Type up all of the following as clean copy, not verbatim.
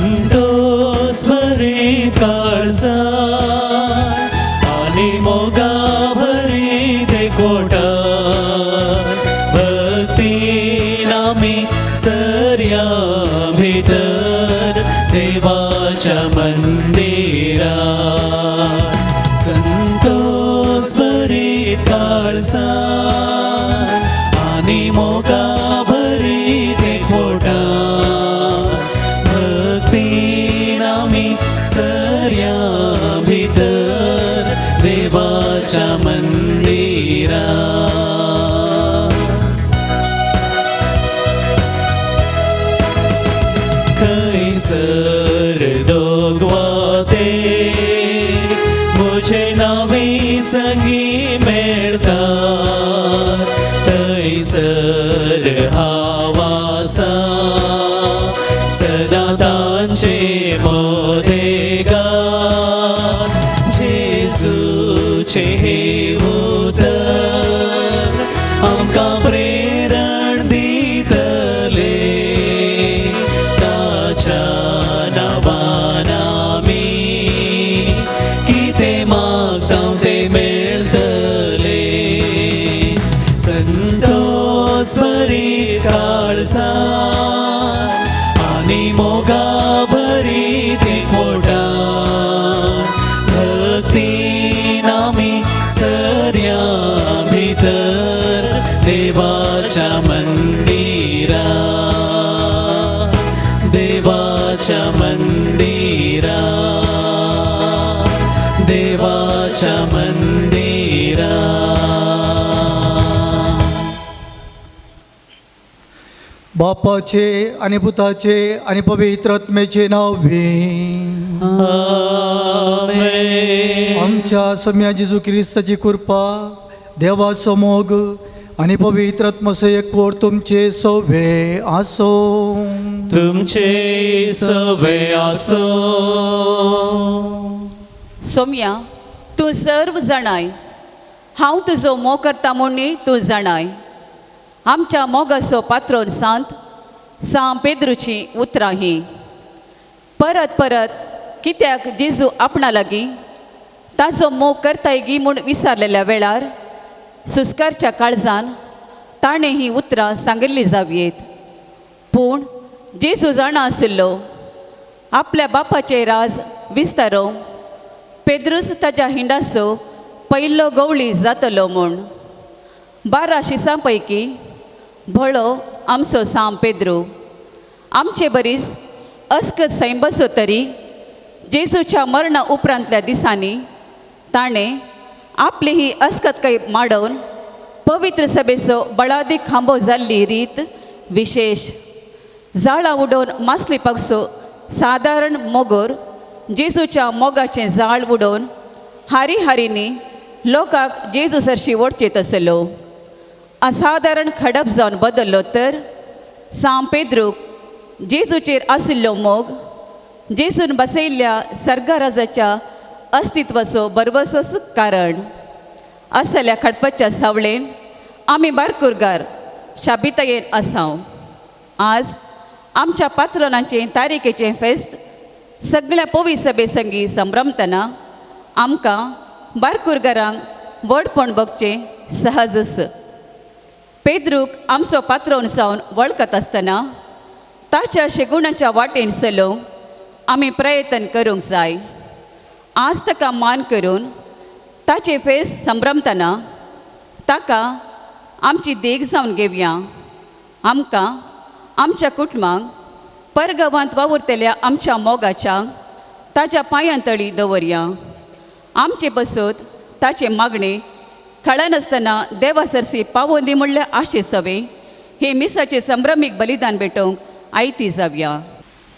संतोष भरीत काळजान आनी मोगा भरीत एकवटान भक्तीन आमी सरया भितर देवाच्या मंदिरा. संतोष भरीत काळजान आनी मोगा भरीत एकवटान भक्तीन आमी सरया भितर देवाच्या मंदिरा. खंयसर दोगवाते म्हजे नावी संगी मेळटा थंयसर हांव आसा सदां तांचे मोदेगा. जेजूचें हें उतर आमकां प्रेरण दितलें ताच्या नांवान आमी कितें मागता तें मेळटलें. संतोष भरीत काळजान आनी मोगा भरीत एकवटान भक्तीन आमी सरया भितर देवाच्या मंदिरा, देवाच्या मंदिरा, देवाच्या मंदिरा. बापाचे आणि पुताचे आणि पवित्र आत्म्याचे नाव. आमेन. आमच्या सोम्या जेजू क्रिस्ताची कृपा, देवाचो मोग आणि पवित्र आत्मसो एकवट तुमचे सोवे आसो. तुमचे सवे आसो. सोम्या, तूं सर्व जाणाय, हांव तुजो मोग करता म्हूण तूं जाणाय. आमच्या मोगाचो पात्रोन सांत सां पेद्रूची उतरां ही. परत परत कित्याक जेजू आपणा लागीं ताजो मोग करताय गी म्हूण विचारलेल्या वेळार सुस्कारच्या काळजान ताणें ही उतरां सांगिल्लीं जावयेत. पूण जेजू जाणा आशिल्लो आपल्या बापाचे राज विस्तारो पेद्रूस ताज्या हिंडाचो पयलो गवळी जातलो म्हूण. 12 शिसां पैकी भोळो आमचो सां पेद्रू आमचे बरीच अस्कत सैंबसो तरी जेजूच्या मरणा उपरांतल्या दिसांनी ताणें आपली ही अस्कतकाय माडोवन पवित्र सभेचो बळादीक खांबो जाल्ली रीत विशेश. जाळां उडोवन मासली पक्षो सादारण मोगोर जेजूच्या मोगाचें जाळ उडोवन हारी हारींनी लोकांक जेजू सरशी ओडचेत आसलो. असादारण खडप जावन बदल्लो तर सां पेद्रूक जेजूचेर आशिल्लो मोग जेजून बसयल्ल्या सर्गराजाच्या अस्तित्वाचो बरबसोच कारण. असल्या खडपाच्या सावळेन आमी बारकुरगार शाबितायेन आसाव. आज आमच्या पात्रणाचें तारीखेचें फेस्त सगळ्या पवी सभे संगी संभ्रमतना आमकां बारकुरगारांक व्हडपण भोगचें सहजच. पेद्रूक आमचो पात्रोन जावन वळखत आसतना ताच्या शेगुणाच्या वाटेन चलोवंक आमी प्रयत्न करूंक जाय. आज ताका मान करून ताचें फेस संभ्रमतना ताका आमची देख जावन घेवया. आमकां आमच्या कुटुंबांक परगांवांत वावुरतल्या आमच्या मोगाच्या ताच्या पांयां तळी दवरया. आमचे बसत ताचें मागणें कळनासतना देवा सरसी पावोन दी म्हणल्यार आशे सवे हे मिसाचें संभ्रमीक बलिदान भेटोवंक आयती जावया.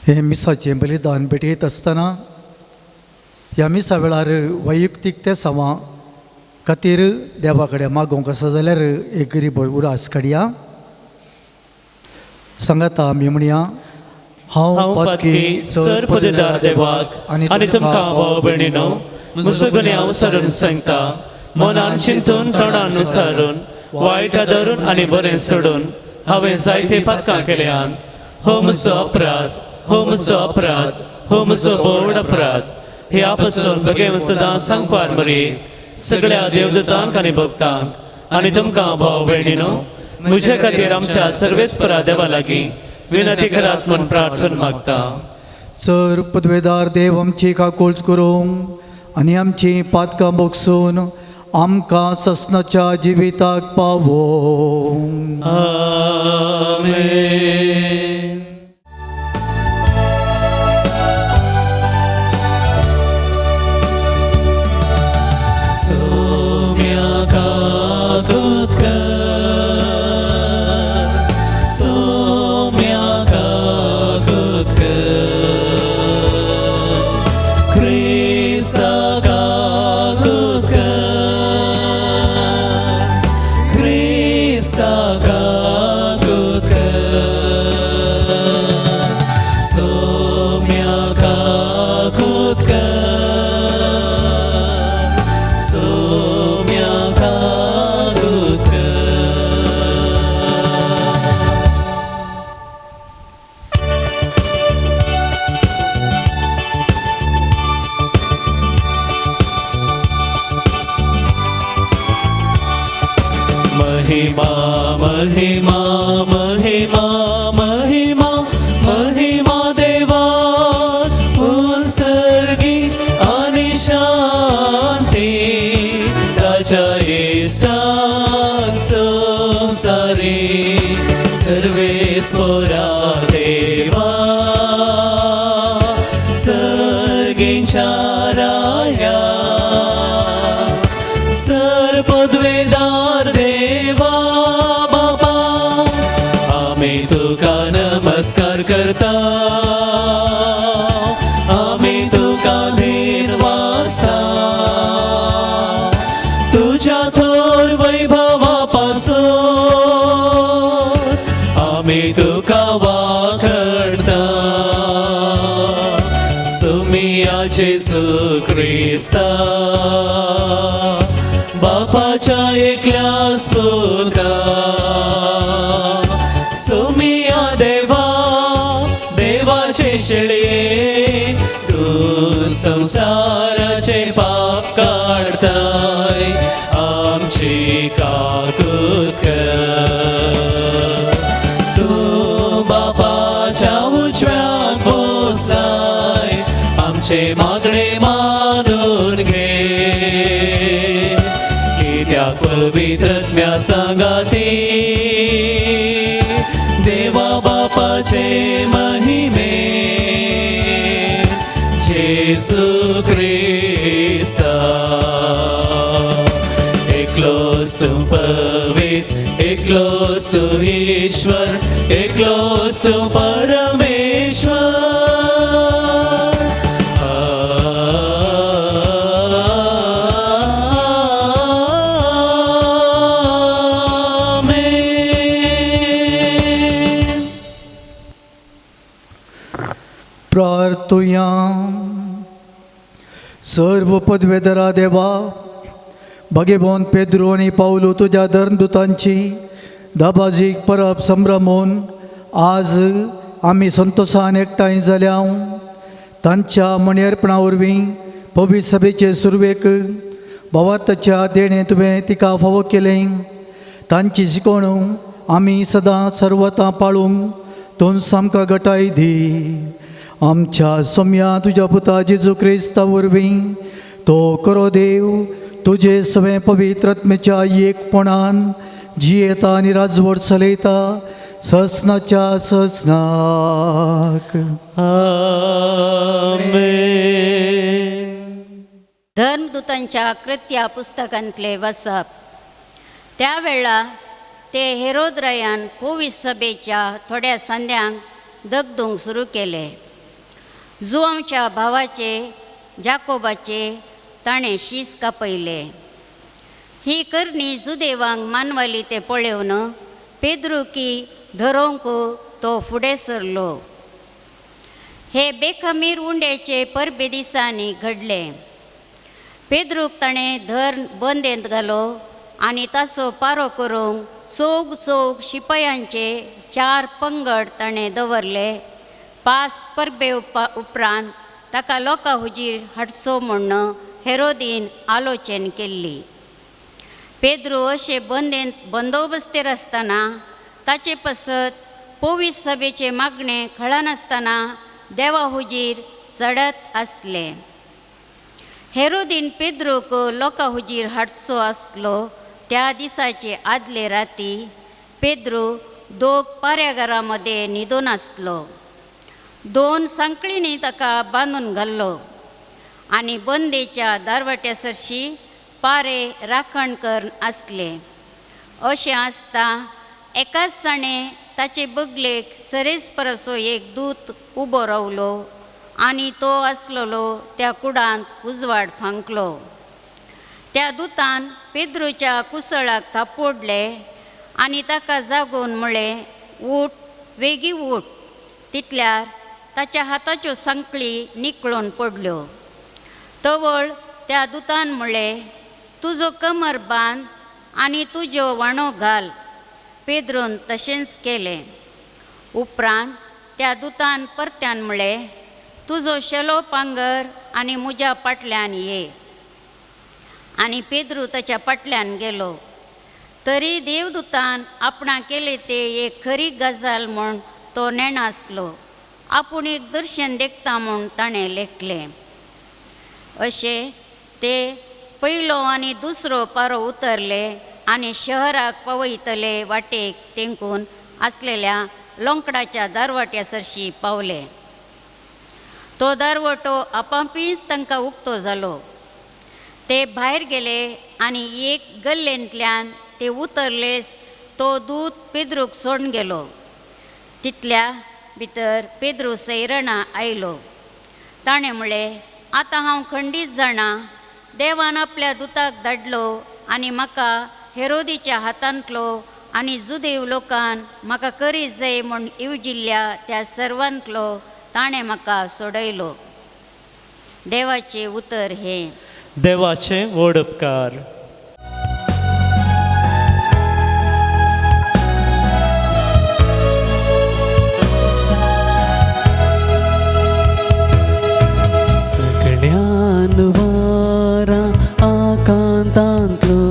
हे मिसाचें बलिदान भेटयत आसतना ह्या मिसा वेळार वैयक्तीक ते सवां खातीर देवा कडेन मागोवंक आसा जाल्यार एक गरीब उरास काडया. सांगाता आमी म्हणया, हांव हांव पातकी सर पददार देवाक आनी तुमकां भाव भयणीनो म्हजो गुन्यांव सरून सांगता, मनान चिंतून तोंडान नुसारून वायट धरून आनी बरें सोडून हांवें जायते पातकां केल्यान. हो म्हजो अपराध, हो म्हजो अपराध, हो म्हजो भोवड अपराध. ह्या पासून भगेवन सदां सांगपार मरे सगळ्या देवदूतांक आनी भक्तांक आनी तुमकां भाव भयणीनो म्हज्या खातीर आमच्या सर्वेस्परा देवा लागीं विनंती करात म्हूण प्रार्थना मागता. सर पदवेदार देव आमची काकूळट करूंक आनी आमची पातकां भोगसून आमकां ससनाच्या जिविताक पावोवंक. आमेन. सोम्या काकूत कर, सोम्या काकूत कर, क्रिस्ता काकूत कर, क्रिस्ता काकूत कर, सोम्या काकूत कर, सोम्या काकूत कर. महिमा महिमा महिमा महिमा महिमा देवा उत्सर्गी आणि शांती ताच्या इष्टांक संसारी सर्वेस्पोरा देवा सर्गींच्या राया सर पदवेदार देवा बाबा आम्ही तुका नमस्कार करता, आम्ही तुका धीर वाचता, तुझ्या थोर वैभवापासून आम्ही तुका वाखडता. सुमिया जेसू क्रिस्ता बापाच्या एकल्याच पुता, सुमिया देवा देवाचे शेळये तू संसाराचे पाप काडताय आमची काकूत कर. तू बापाच्या उजव्याक बसाय आमचे मागणे मानून घे, कित्याक पवित्रत्म्या सांगाती देवा बापाचे महिमे जेसू क्रिस्ता. एकलोच तूं पवित्र, एकलोच तूं ईश्वर, एकलोच तूं परमेश्वर. आमेन. प्रार्थुया. सर्व पदवेदरा देवा भगेबोन पेद्रो आनी पावलो तुज्या धर्मदूतांची दबाजीक परब संभ्रमून आज आमी संतोशान एकठांय जाल्या. तांच्या मणयर्पणा वरवीं पवित्र सभेचे सुरवेक भावार्थाच्या देणें तुवें तिका फावो केलें. तांची शिकवण आमी सदां सर्वतां पाळूंक तूं आमकां गटाय दी. आमच्या सोम्या तुज्या पुता जेजू क्रिस्ता वरवीं तो करो देव तुजे सवें पवित्र आत्म्याच्या एकपणान जियेता आनी राजवट चलयता ससनाच्या ससनाक. आमेन. धर्मदूतांच्या कृत्या पुस्तकांतले वसप. त्या वेळा ते हेरोद्रयान कोवीस सभेच्या थोड्या संद्यांक दगदूंक सुरू केले. जुआंवच्या भावाचे जाकोबाचे ताणें शीस कापयले. ही करणी जुदेवांक मानवली ते पळोवन पेद्रुकी धरोंक तो फुडें सरलो. हे बेखमीर उंड्याचे परबे दिसांनी घडले. पेद्रूक ताणें धर बंदेंत घालो आनी ताचो पारो करूंक चौग चौग शिपायांचे 4 पंगड ताणें दवरले. पास परबे उपरांत ताका लोकां हुजीर हाडचो म्हूण हेरोदीन आलोचन केल्ली. पेद्रू अशे बंदेंत बंदोबस्तेर आसतना ताचे पसत पोवीस सभेचे मागणे खळनासतना देवा हुजीर सडत आसले. हेरोदीन पेद्रूक लोकां हुजीर हाडचो आसलो त्या दिसाचे आदले राती पेद्रू दोग पाऱ्याघरा मदें न्हिदून आसलो. 2 सांकळींनी ताका बांदून घाल्लो आनी बंदेच्या दारवाट्या सरशी पारे राखण करून आसले. अशें आसता एकाच साणे ताचे बगलेक सरेस परसो एक दूत उबो रावलो आनी तो आसलेलो त्या कुडांत उजवाड फांकलो. त्या दुतान पेद्रूच्या कुसळाक थापोडले आनी ताका जागोवन म्हळें, उठ, वेगीं उठ. तितल्यार ताच्या हाताच्यो सांकळी निकळून पडल्यो. तवळ त्या दुतान म्हळें, तुजो कमर बांद आनी तुज्यो वाणो घाल. पेद्रून तशेंच केलें. उपरांत त्या दुतान परत्यान म्हळें, तुजो शेलो पांगर आनी म्हज्या पाटल्यान ये. आनी पेद्रू ताच्या पाटल्यान गेलो. तरी देवदूतान आपणा केले ते एक खरी गजाल म्हूण तो नेणासलो. आपूण एक दर्शन देखता म्हूण ताणें लेखलें. अशें ते पयलो आनी दुसरो पारो उतरले आनी शहराक पावयतले वाटेक तेंकून आसलेल्या लोंकडाच्या दारवाट्या सरशी पावले. तो दारवटो आपापीच तांकां उक्तो जालो. ते भायर गेले आनी एक गल्लेंतल्यान ते उतरलेच तो दूत पेद्रूक सोडून गेलो. तितल्या भितर पेद्रू सैरणा आयलो. ताणें म्हळें, आतां हांव खंडीत जाणा देवान आपल्या दुताक धाडलो आनी म्हाका हेरोदीच्या हातांतलो आनी जुदेव लोकान म्हाका करी जाय म्हूण येवजिल्ल्या त्या सर्वांतलो ताणें म्हाका सोडयलो. देवाचें उतर हें. देवाचें व्हड उपकार. सगळ्यान वारा आकांतांतलो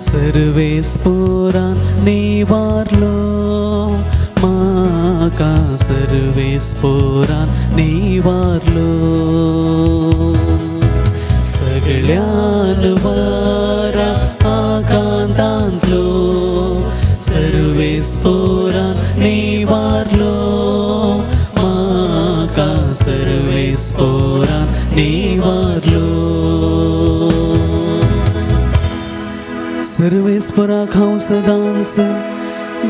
सर्वेस्पोरान निवारलो म्हाका, सर्वेस्पोरान निवारलो. सगळ्यान वारा आकांतांतलो सर्वेस्पोरान निवारलो म्हाका, सर्वेस्पोरान निवारलो. सर्वेस्पोराक हांव सदांच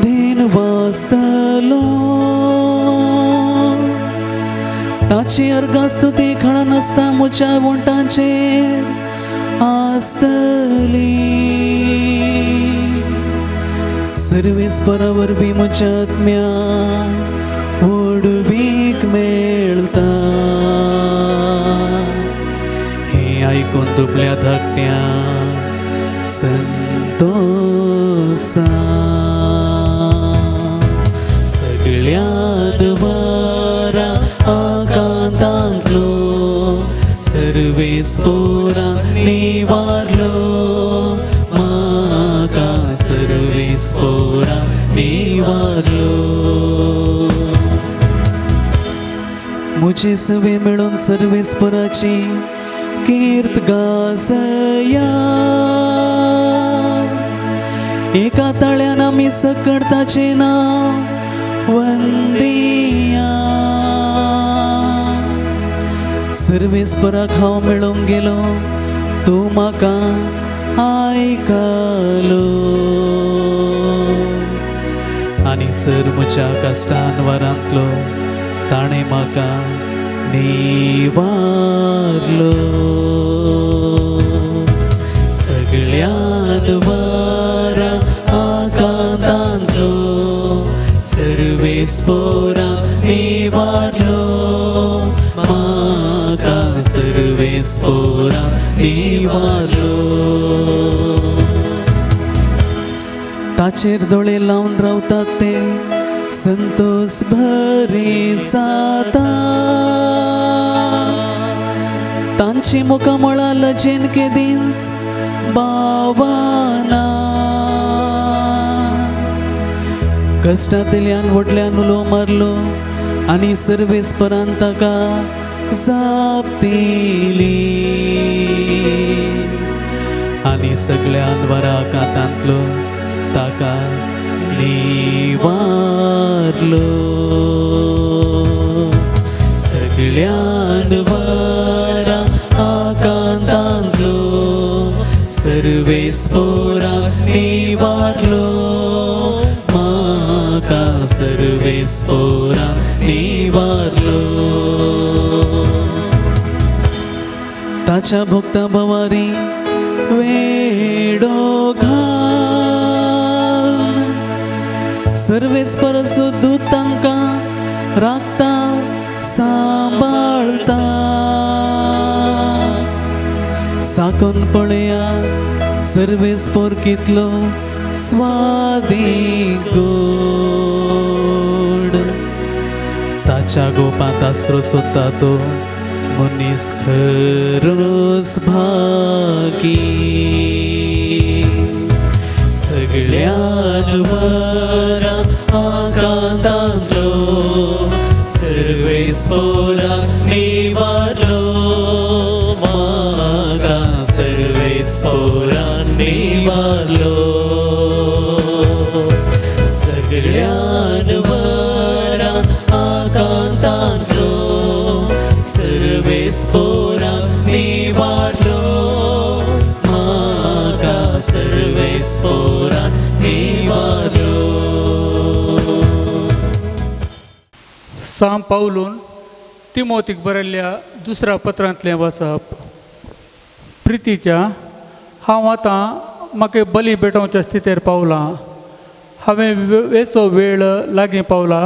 धेन वाचतलो, ताची अर्गां स्तुती खळा नासता म्हज्या वोंटांचेर आसतली. सर्वेस्पोरा वरवीं म्हज्या आत्म्याक व्हडवीक मेळटा. हें आयकून दुबल्या धाकट्या संतोसा. सगळ्यान वारा आकांतांतलो सर्वेस्पोरान निवारलो म्हाका, सर्वेस्पोरान निवारलो. म्हजे सवे मेळून सर्वेस्पोराची कीर्त गाजया. एका ताळ्यान आमी सकळ ताचें नांव वंदिया. सर्वेस्पोराक हांव मेळूंक गेलो, तूं म्हाका आयकलो. आनी सर म्हज्या कश्टान वारांतलो ताणें म्हाका निवारलो. सगळ्यान वारा आकांतांतलो सर्वेस्पोरान निवारलो म्हाका, सर्वेस्पोरान निवारलो. ताचेर दोळे लावन रावतात ते संतोस भरी जाता. तांची मुखामळां लजेन केदींच बावना. कश्टांतल्यान व्हडल्यान उलो मारलो आनी सर्वेस्परान ताका जाप दिली आनी सगळ्यान वरा कातांतलो ताका निवारलो. सगळ्यान वरा आकांतांतलो सर्वेस्पोराक निवारलो. म्हाका सर्वेस्पोराक निवारलो. ताच्या भोक्ता भवारी वेडो घाल सर्वेस्पराचो दूत तांकां राखता सांबाळता. साकून पळया सर्वेस्पोर कितलो स्वादीक गोड. ताच्या गोपांत आसरो सोदता तो मनीस खरोच भागी. सगळ्यान वरा आकांतांतलो सर्वेस्पोराक निवारलो. म्हाका सर्वेस्पोराक निवारलो. सगळ्यान वरा आकांतांतलो सर्वेस्पोराक निवारलो. म्हाका सर्वेस्पोराक निवारलो. सां पावलून तिमोतीक बरयल्ल्या दुसऱ्या पत्रांतलें वाचप. प्रितीच्या, हांव आतां म्हाका बली भेटोवच्या स्थितीर पावलां. हांवें वेचो वेळ लागीं पावला.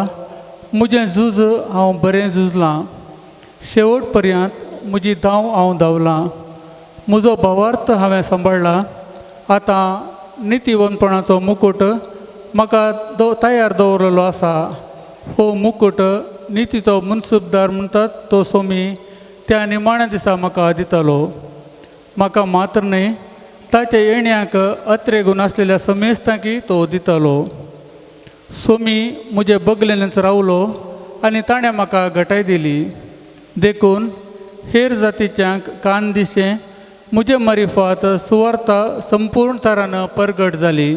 म्हजें झूज हांव बरें झुजलां. शेवट पर्यंत म्हजी धांव हांव धांवलां. म्हजो भावार्थ हांवें सांबाळ्ळा. आतां नितीवंतपणाचो मुकूट म्हाका तयार दवरलेलो आसा. हो मुकूट नितीचो मुनसुबदार म्हणटात तो सोमी त्या निमाण्या दिसा म्हाका दितलो. म्हाका मात्र न्हय ताच्या येण्याक अत्रेगून आसलेल्या समेस्तांकी तो दितलो. सोमी म्हजे बगलेनच रावलो आनी ताणें म्हाका घटाय दिली. देखून हेर जातीच्यांक कान दिशें म्हजे मारिफात सुवार्ता संपूर्ण तरान परगट जाली.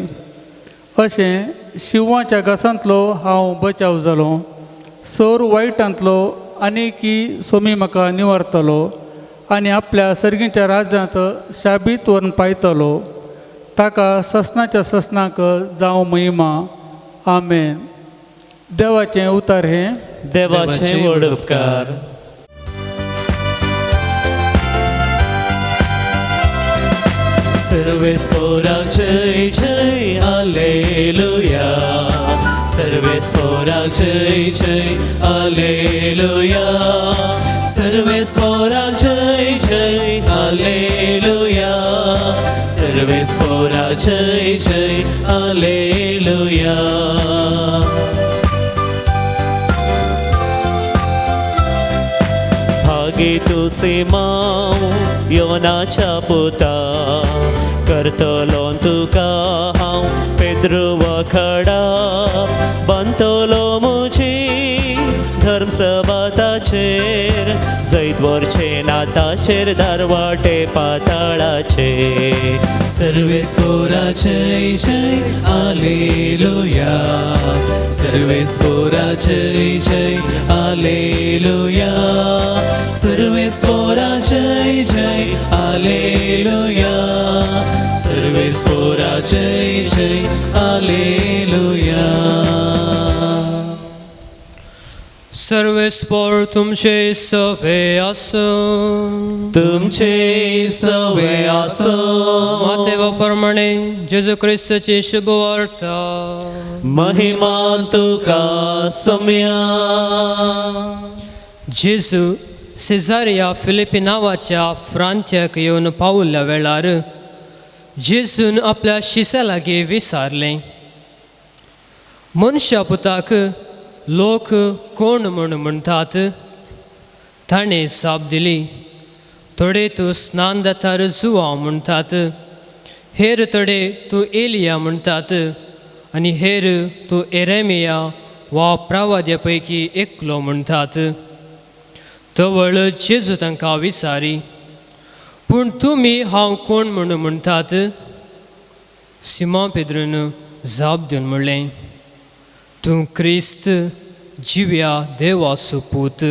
अशें शिंवाच्या घासांतलो हांव बचाव जालो. सोर वायटांतलो आनी की सोमी म्हाका निवारतलो आनी आपल्या सर्गीच्या राज्यांत शाबीत व्हरून पायतलो. ताका ससनाच्या ससनाक जावं महिमा. आमेन. देवाचें उतार हें. देवाचें व्हड उपकार. सर्वेस्पोराक जय जय हालेलुया. सर्वेस्पोराक जय जय हालेलुया. सर्वेस्पोराक जय जय हालेलुया. सर्वेस्पोराक जय जय हालेलुया. भागी तूं सिमांव योनाच्या पुता, करतलो तुका हांव पेद्रू वाखडा. बांदतलो म्हजी धर्मसभाताचेर, जैत व्हरचें ना ताचेर दारवाटे पाताळाचे. सर्वेस्पोरा जय जय हालेलुया. सर्वेस्पोरा जय जय हालेलुया. सर्वेस्पोरा जय जय हालेलुया. सर्वेस्पोरा जय जय हालेलुया. सर्वेस्पोर तुमचे सवे आसूं. तुमचे सवे आसूं. मातेवा प्रमाणे जेजू क्रिस्ताची शुभवार्ता. महिमा तुका सम्या. जेजू सेजारिया फिलिपी नांवाच्या फ्रांत्याक येवन पावल्ल्या वेळार जेजून आपल्या शिसा लागीं विचारलें, मनशा पुताक लोक कोण म्हूण म्हणटात? ताणें जाप दिली, थोडे तूं स्नान दातार जुवांव म्हणटात, हेर थोडे तूं एलिया म्हणटात आनी हेर तूं एरेमिया वा प्रवाद्या पैकी एकलो म्हणटात. तवळ जेजू तांकां विचारी, पूण तुमी हांव कोण म्हूण म्हणटात? सिमा पेद्रून जाप दिवन म्हणलें, तूं क्रिस्त जिव्या देवाचो पूत.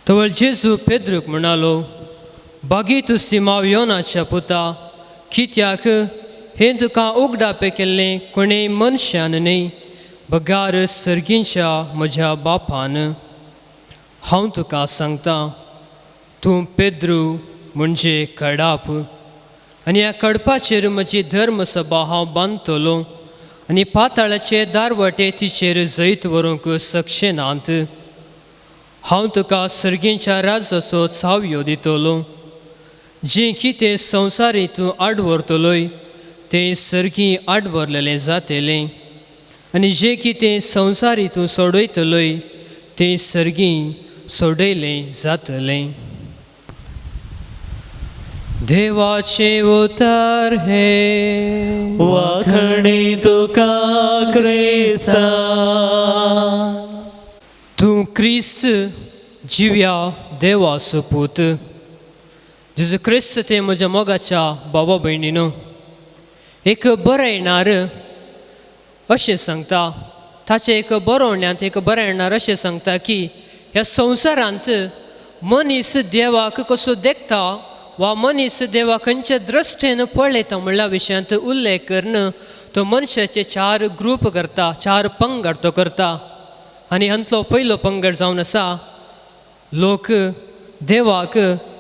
तवळ जेजू पेद्रूक म्हणालो, बागी तूं सिमाव योनाच्या पुता, कित्याक हें तुका उगडापें केल्लें कोणेय मनशान न्हय, बगार सर्गींच्या म्हज्या बापान. हांव तुका सांगता, तूं पेद्रू म्हणजे कडाप, आनी ह्या कडपाचेर म्हजी धर्मसभा हांव बांदतलो आनी पाताळाचे दारवटे तिचेर जैत व्हरूंक शकचे नात. हांव तुका सर्गींच्या राजाचो चावयो दितलो. जें कितें संवसारी तूं आडवरतलोय तें सर्गीं आडवरलेलें जातलें, आनी जें कितें संवसारी तूं सोडयतलोय तें सर्गीं सोडयलें जातलें. देवाचें उतर हें. वाखणी तुका क्रिस्ता. तूं क्रिस्त जिव्या देवाचो पूत. जेजू क्रिस्त ते म्हज्या मोगाच्या बाबा भयणीनो, एक बरयणार अशें सांगता, ताचें एक बरोवण्यांत एक बरयणार अशें सांगता की ह्या संवसारांत मनीस देवाक कसो देखता वा मनीस देवा खंयच्या दृश्टेन पळयता म्हणल्या विशयांत उल्लेख करून तो मनशाचे चार ग्रूप करता, चार पंगड तो करता. आनी हांतलो पयलो पंगड जावन आसा लोक देवाक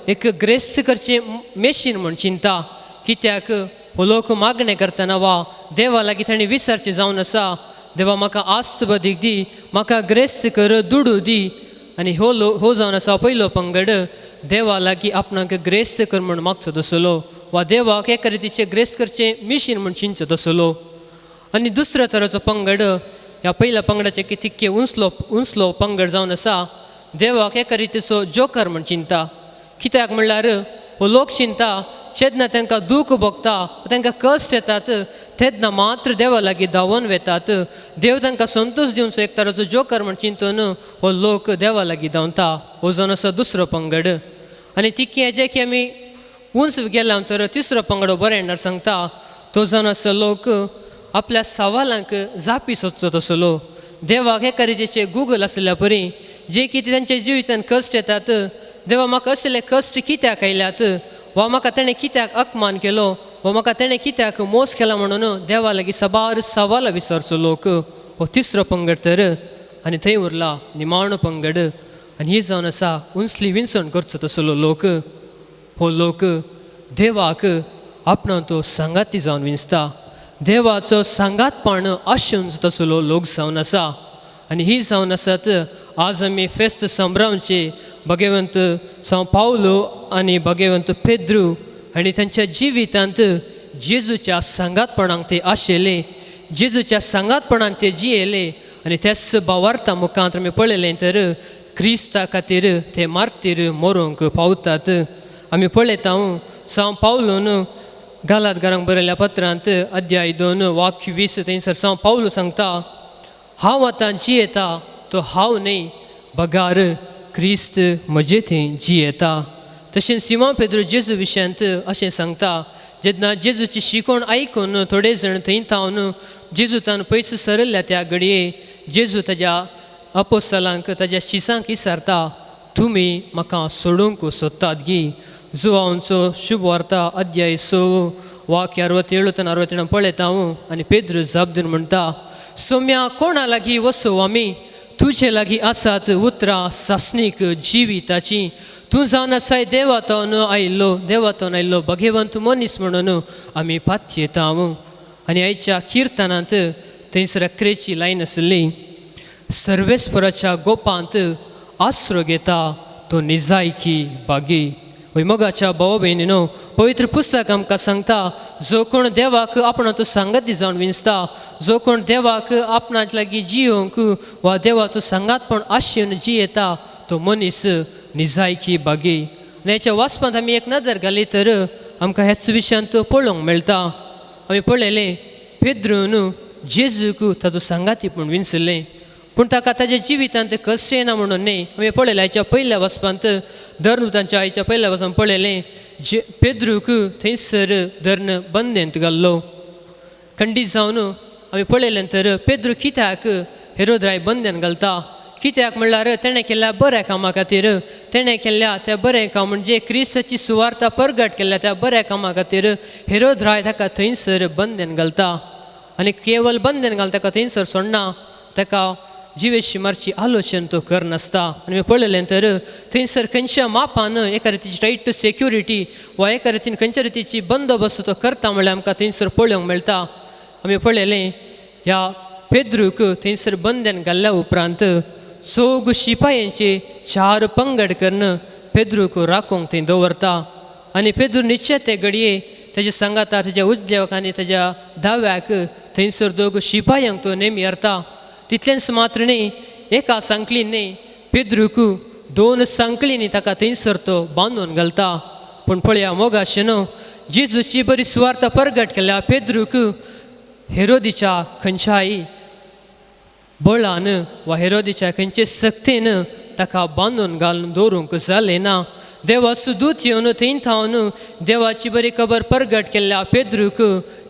एक ग्रेस्त करचें मेशीन म्हूण चिंता. कित्याक हो लोक मागणें करतना वा देवा लागीं तांणी विचारचें जावन आसा, देवा म्हाका आस्त बदीक दी, म्हाका ग्रेस्त कर, दुडू दी. आनी हो लोक हो जावन आसा पयलो पंगड देवा लागीं आपणाक ग्रेस्त कर म्हूण मागचो तसलो वा देवाक एका रितीचें ग्रेस्त करचें मिशीन म्हूण चिंतचो तसलो. आनी दुसऱ्या तराचो पंगड ह्या पयल्या पंगडाचे तितके उंचलो उंचलो पंगड जावन आसा देवाक एका रितीचो जोकर म्हूण चिंता. कित्याक म्हणल्यार हो लोक चिंता जेन्ना तांकां दूख भोगता तांकां कश्ट येतात तेन्ना मात्र देवा लागीं धांवून वेतात. देव तांकां संतोश दिवचो एक तराचो जोकर म्हूण चिंतून हो लोक देवा लागीं धांवता. हो जावन आसा दुसरो पंगड. आनी तितकें हेजें की आमी उंच गेल्या तर तिसरो पंगड हो बरें येणार सांगता तो जावन आसा लोक आपल्या सवालांक जापी सोदचो तसलो. देवाक एका रितीचे गुगल आशिल्ल्या परी जे कितें तांच्या जिवितान कश्ट येतात, देवा म्हाका असले कश्ट कित्याक आयल्यात वा म्हाका तेणें कित्याक अपमान केलो वा म्हाका तेणें कित्याक मोस केला म्हणून देवा लागीं साबार सवालां विचारचो लोक हो तिसरो पंगड तर. आनी थंय उरला निमाणो पंगड. आनी ही जावन आसा उंचली विंचवण करचो तसलो लोक. हो लोक देवाक आपणा तो सांगाती जावन विंचता, देवाचो सांगातपण आशेवन तसलो लोक जावन आसा. आनी ही जावन आसात आज आमी फेस्त संभ्रमचे भगवंत सांव पावलो आनी भगवंत पेद्रू आनी तांच्या जिवितांत जेजूच्या सांगातपणाक ते आशिल्ले, जेजूच्या सांगातपणान ते जियेले आनी त्याच भावार्था मुखांत आमी पळयलें तर क्रिस्ता खातीर ते मार्तीर मरूंक पावतात. आमी पळयता सांव पावलून गालात घरांक बरयल्ल्या पत्रांत अध्याय 2 वाक्य 20 थंयसर सांव पावलू सांगता, हांव आतां जियेता तो हांव न्हय बगार क्रिस्त म्हजे थंय जियेता. तशेंच सिमा पेद्रो जेजू विशयांत अशें सांगता, जेन्ना जेजूची शिकवण आयकून थोडे जाण थंय थावन जेजू तान पयस सरल्या त्या घडये जेजू ताज्या अपोस्तलांक ताज्या शिसांक विचारता, तुमी म्हाका सोडूंक सोदतात गी? जुवांचो शुभ वार्ता अध्याय 6 वाक्य 67 आनी 68 पळयता हांव. आनी पेद्रू जाप दिवन म्हणटा, सोम्या कोणा लागीं वसो आमी? तुजे लागीं आसात उतरां सासणीक जिविताची. तूं जावन आसाय देवातोन आयिल्लो, देवातोन आयिल्लो भगवंत मनीस म्हणून आमी पातयेता हांव. आनी आयच्या किर्तनांत थंयसर अकरेची लायन आसली, सर्वेस्पराच्या गोपांत आसरो घेता तो निजायकी बागी. वय मोगाच्या भाव भयणीनो, पवित्र पुस्तक आमकां सांगता, जो कोण देवाक आपणाचो सांगाती जावन विंचता, जो कोण देवाक आपणाक लागीं जियोवंक वा देवाचो सांगातपण आशेन जियेता तो मनीस निजायकी बागी. आनी हेच्या वाचपांत आमी एक नदर घाली तर आमकां ह्याच विशयांत पळोवंक मेळटा. आमी पळयलें पेद्रून जेजूक ताचो सांगाती पूण विंचलें, पूण ताका ताज्या जिवितांत कश्ट येना म्हणून न्ही. आमी पळयलें आयच्या पयल्या वाचपांत, धर्मतांच्या आयच्या पयल्या वाचपांत पळयलें जे पेद्रूक थंयसर धर्न बंदेंत घाल्लो. खंडीत जावन आमी पळयलें तर पेद्रू कित्याक हेरोद्राय बंदेन घालता, कित्याक म्हणल्यार तेणें केल्ल्या बऱ्या कामा खातीर, तेणें केल्ल्या त्या बरें काम म्हणजे क्रिस्ताची सुवार्ता परगट केल्ल्या त्या बऱ्या कामा खातीर हेरोद्राय ताका थंयसर बंदेन घालता. आनी केवल बंदेन घालता ताका थंयसर सोडना, ताका जिवेशी मारची आलोचन तो करनासता. आनी पळयलें तर थंयसर खंयच्या मापान एका रितीची टायट सेक्युरिटी वा एका रितीन खंयच्या रितीची बंदोबस्त तो करता म्हणल्यार आमकां थंयसर पळोवंक मेळटा. आमी पळयलें ह्या पेद्रूक थंयसर बंदेन घाल्ल्या उपरांत चौग शिपायांचे 4 पंगड करून पेद्रूक राखूंक थंय दवरता. आनी पेद्रू निश्चय ते घडये तेज्या सांगाता तेज्या उजव्याक आनी तेज्या दाव्याक थंयसर दोग शिपायांक तो नेमी हारता. तितलेंच मात्र न्ही, एका सांकळीन न्ही, पेद्रूक 2 सांकळींनी ताका थंयसर तो बांदून घालता. पूण पळया मोगाशेनो, जेजूची बरी सुवार्ता परगट केल्या पेद्रूक हेरोदीच्या खंयच्याय बळान वा हेरोदीच्या खंयचे सक्तेन ताका बांदून घालून दवरूंक जालें ना. देवाचो दूत येवन थंय थावन देवाची बरी खबर परगट केल्ल्या पेद्रूक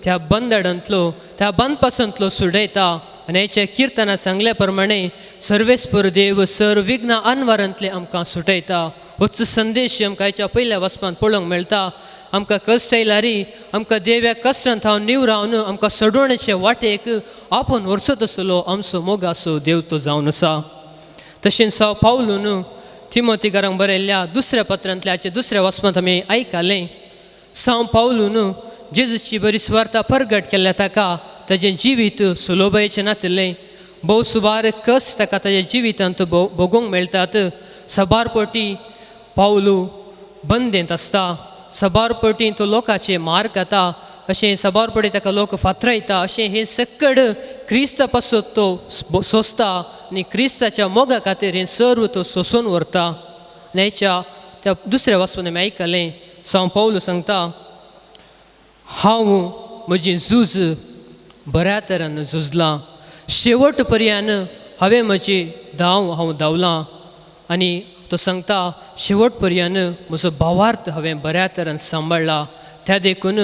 त्या बंदडांतलो, त्या बांदपासांतलो सुडयता. आनी हेच्या किर्तना सांगल्या प्रमाणे सर्वेस्पर देव सर विघ्न अनवारांतले आमकां सुटयता. होच संदेश आमकां हेच्या पयल्या वाचपांत पळोवंक मेळटा. आमकां कश्ट आयल्यारी आमकां देव्या कश्टांत थावन निवरावन आमकां सोडवण्याचे वाटेक आपूण व्हरचो तसलो आमचो मोगाचो देव तो जावन आसा. तशेंच हांव पावलून तिमोतीकारांक बरयल्ल्या दुसऱ्या पत्रांतल्याचे दुसऱ्या वाचपांत आमी आयकलें, सांव पावलून जेजूची बरी सुवार्ता परगट केल्ल्या ताका ताजें जिवीत सुलोबायेचें नातिल्लें. भोव सुबार कश्ट ताका ताज्या जिवितांत भोगूंक मेळटात. सबार पटी पावलू बंदेंत आसता, सबार पटी तो लोकांचे मार खाता, अशें सबार पटी ताका लोक फातरायता. अशें हें सक्कड क्रिस्ता पासत तो सोंसता आनी क्रिस्ताच्या मोगा खातीर हें सर्व तो सोंसून व्हरता. आनी हेच्या त्या दुसऱ्या वाचपांत आमी आयकलें, सांव पावलू सांगता, हांव म्हजी झूज बऱ्या तरान झुजलां, शेवट पर्यान हांवें म्हजी धांव हांव धांवलां. आनी तो सांगता शेवट पर्यान म्हजो भावार्थ हांवें बऱ्या तरान सांबाळ्ळा. त्या देखून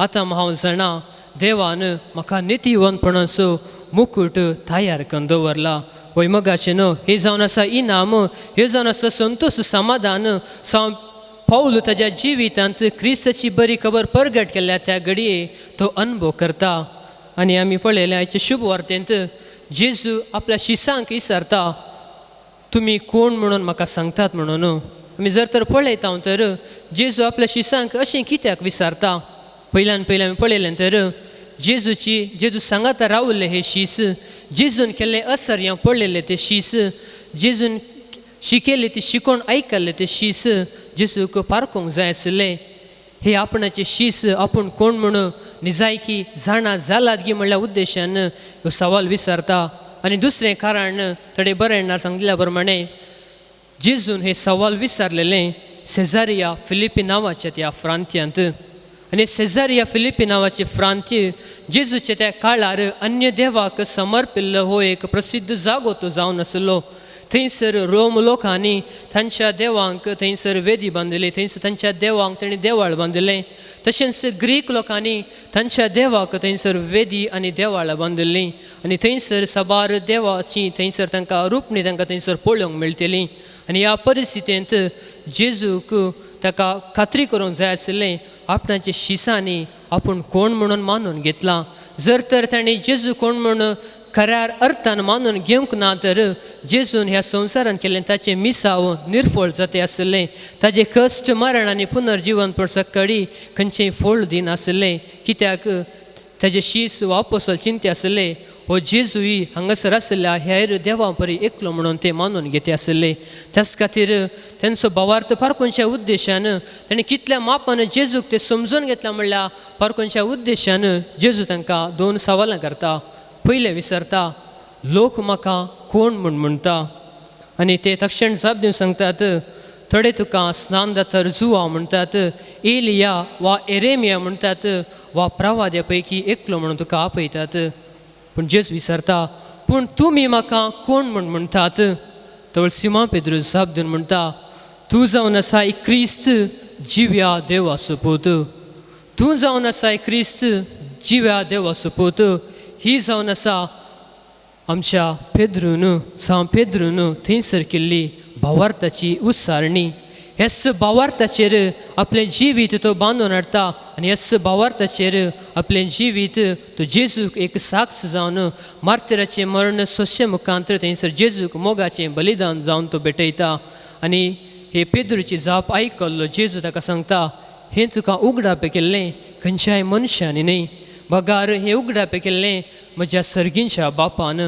आतां हांव जाणा देवान म्हाका नितीवंतपणाचो मुकूट तयार करून दवरला. वय मोगाचें न्हू, हें जावन आसा इनाम, हें जावन आसा संतोश समाधान. सांव पावल ताज्या जिवितांत क्रिस्ताची बरी खबर परगट केल्या त्या घडये तो अनुभव करता. आनी आमी पळयलें आयचे शुभ वार्तेंत जेजू आपल्या शिसांक विचारता, तुमी कोण म्हणून म्हाका सांगतात म्हणून. आमी जर तर पळयता तर जेजू आपल्या शिसांक अशें कित्याक विचारता? पयल्यान पयलें आमी पळयलें तर जेजूची जेजू सांगाता रावल्ले हे शीस, जेजून केल्लें असर्यां पळयल्ले ते शीस, जेजून शिकयल्ले ती शिकोवन आयकल्ले ते शीस जेजूक पारखूंक जाय आशिल्लें. हे आपणाचे शीस आपूण कोण म्हणून निजायकी जाणा जालात गी म्हणल्या उद्देशान ह्यो सवाल विचारता. आनी दुसरें कारण थोडे बरयणार सांगिल्ल्या प्रमाणे जेजून हे सवाल विचारलेलें सेजारिया फिलिपी नांवाच्या त्या फ्रांत्यांत. आनी सेजारिया फिलिपी नांवाचे फ्रांत्य जेजूच्या त्या काळार अन्य देवाक समर्पिल्लो हो एक प्रसिद्ध जागो तो जावन आसलो. थंयसर रोम लोकांनी तांच्या देवांक थंयसर वेदी बांदिल्ली, थंयसर तांच्या देवांक तांणी देवाळ बांदिल्लें. तशेंच ग्रीक लोकांनी तांच्या देवाक थंयसर वेदी आनी देवाळां बांदिल्लीं. आनी थंयसर साबार देवाची थंयसर तांकां रुपणी तांकां थंयसर पळोवंक मेळटली. आनी ह्या परिस्थितींत जेजूक ताका खात्री करूंक जाय आशिल्लें आपणाच्या शिसांनी आपूण कोण म्हणून मानून घेतलां. जर तर तांणी जेजू कोण म्हणून खऱ्या अर्थान मानून घेवंक ना तर जेजून ह्या संवसारान केल्लें ताचें मिसाव निर्फळ जाते आशिल्लें. ताजें कश्ट मरण आनी पुनर्जिवन पण सकाळी खंयचेंय फळ दिनाशिल्लें. कित्याक ताजें शीस वापस चिंते आशिल्लें हो जेजूय हांगासर आशिल्ल्या हेर देवा परी एकलो म्हणून ते मानून घेते आशिल्ले. त्याच खातीर तेंचो भावार्थ पारखूंच्या उद्देशान ताणें कितल्या मापान जेजूक ते समजून घेतला म्हणल्यार पारखूंच्या उद्देशान जेजू तांकां दोन सवालां करता. पयलें विसरता लोक म्हाका कोण म्हूण म्हणटा आनी ते तक्षण जाप दिवन सांगतात थोडे तुका स्नान दातर जुवा म्हणटात, एलिया वा एरेमिया म्हणटात वा प्रवाद्या पैकी एकलो म्हणून तुका आपयतात. पूण जेजू विसरता पूण तुमी म्हाका कोण म्हूण म्हणटात. तवळ सिमा पेद्रू जाप दिवन म्हणटा तूं जावन आसाय क्रिस्त जिव्या देवाचो पूत, तूं जावन आसाय क्रिस्त जिव्या देवाचो पूत. ही जावन आसा आमच्या पेद्रून सांव पेद्रून थंयसर केल्ली भावार्थाची उसारणी. हेच भावार्थाचेर आपलें जिवीत तो बांदून हाडटा आनी हेच भावार्थाचेर आपलें जिवीत तो जेजूक एक साक्ष जावन मार्तिराचें मर्ण सोशे मुखांतर थंयसर जेजूक मोगाचें बलिदान जावन तो भेटयता. आनी हे पेद्रूची जाप आयकल्लो जेजू ताका सांगता हें तुका उगडापें केल्लें खंयच्याय मनशांनी न्हय, बगार हें उगडापें केल्लें म्हज्या सर्गींच्या बापान.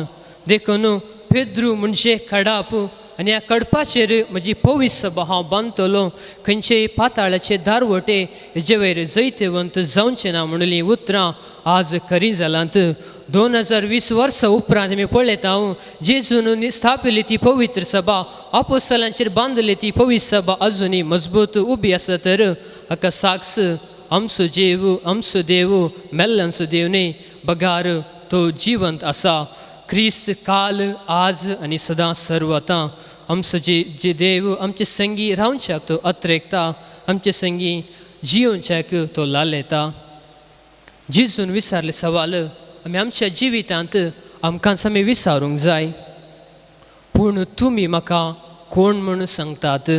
देखून पेद्रू म्हणजे खडाप आनी ह्या कडपाचेर म्हजी पवित्र सभा हांव बांदतलो, खंयचेय पाताळाचे दारवटे हेजे वयर जैतवंत जावचें ना म्हणली उतरां आज खरीं जालांत. 2020 वर्सां उपरांत आमी पळयता जेजून स्थापिल्ली ती पवित्र सभा, आपोस्तलांचेर बांदली ती पवित्र सभा अजुनूय मजबूत उबी आसा. तर हाका साक्ष आमचो जेव आमचो देव मेल्ल्यांचो देव न्हय, बगार तो जिवंत आसा. क्रिस्त काल आज आनी सदां सर्वतां आमचो जे जे देव आमचे संगी रावच्याक तो अत्रेकता, आमचे संगी जियोवच्याक तो लालेता. जेजून विचारले सवाल आमी आमच्या जिवितांत आमकांच आमी विचारूंक जाय. पूण तुमी म्हाका कोण म्हूण सांगतात?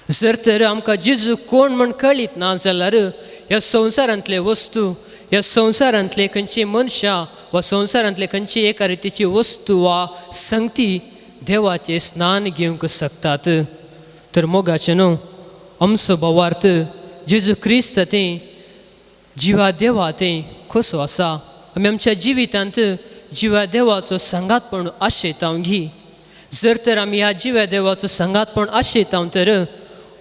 जर तर आमकां जेजू कोण म्हूण कळीत ना जाल्यार ह्या संवसारांतले वस्तू, ह्या संवसारांतले खंयची मनशां वा संवसारांतले खंयची एका रितीची वस्तू वा संगती देवाचें स्नान घेवंक शकतात. तर मोगाचें न्हू आमचो भावार्थ जेजू क्रिस्त तें जिवा देवा तें कसो आसा. आमी आमच्या जिवितांत जिवा देवाचो सांगातपण आशयता घी. जर तर आमी ह्या जिव्या देवाचो सांगातपण आशयता तर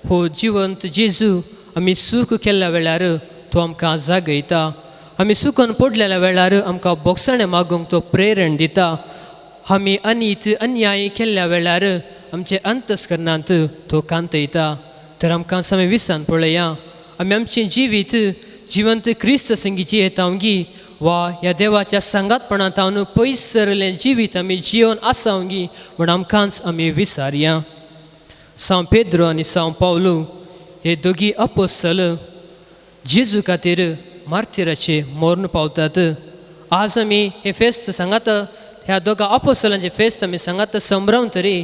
हो जिवंत जेजू आमी सूख केल्ल्या वेळार तो आमकां जागयता. आमी सुकून पडलेल्या वेळार आमकां बोगसाणें मागूंक तो प्रेरण दिता. आमी अनीत अन्याय केल्ल्या वेळार आमचे अंतस्करणांत तो कांतयता. तर आमकां आमी विसान पळया आमी आमचें जिवीत जिवंत क्रिस्त संगी जियेता गी वा ह्या देवाच्या सांगातपणांत हांव पयस सरलें जिवीत आमी जियोन आसा गी म्हूण आमकांच आमी विसारया. सांव पेद्रो आनी सांव पावलू हे दोगी अपोस्तल जेजू खातीर मार्तिराचे मर्ण पावतात. आज आमी हे फेस्त सांगाता, ह्या दोगा अपोस्तलांचे फेस्त आमी सांगाता संभ्रम तरी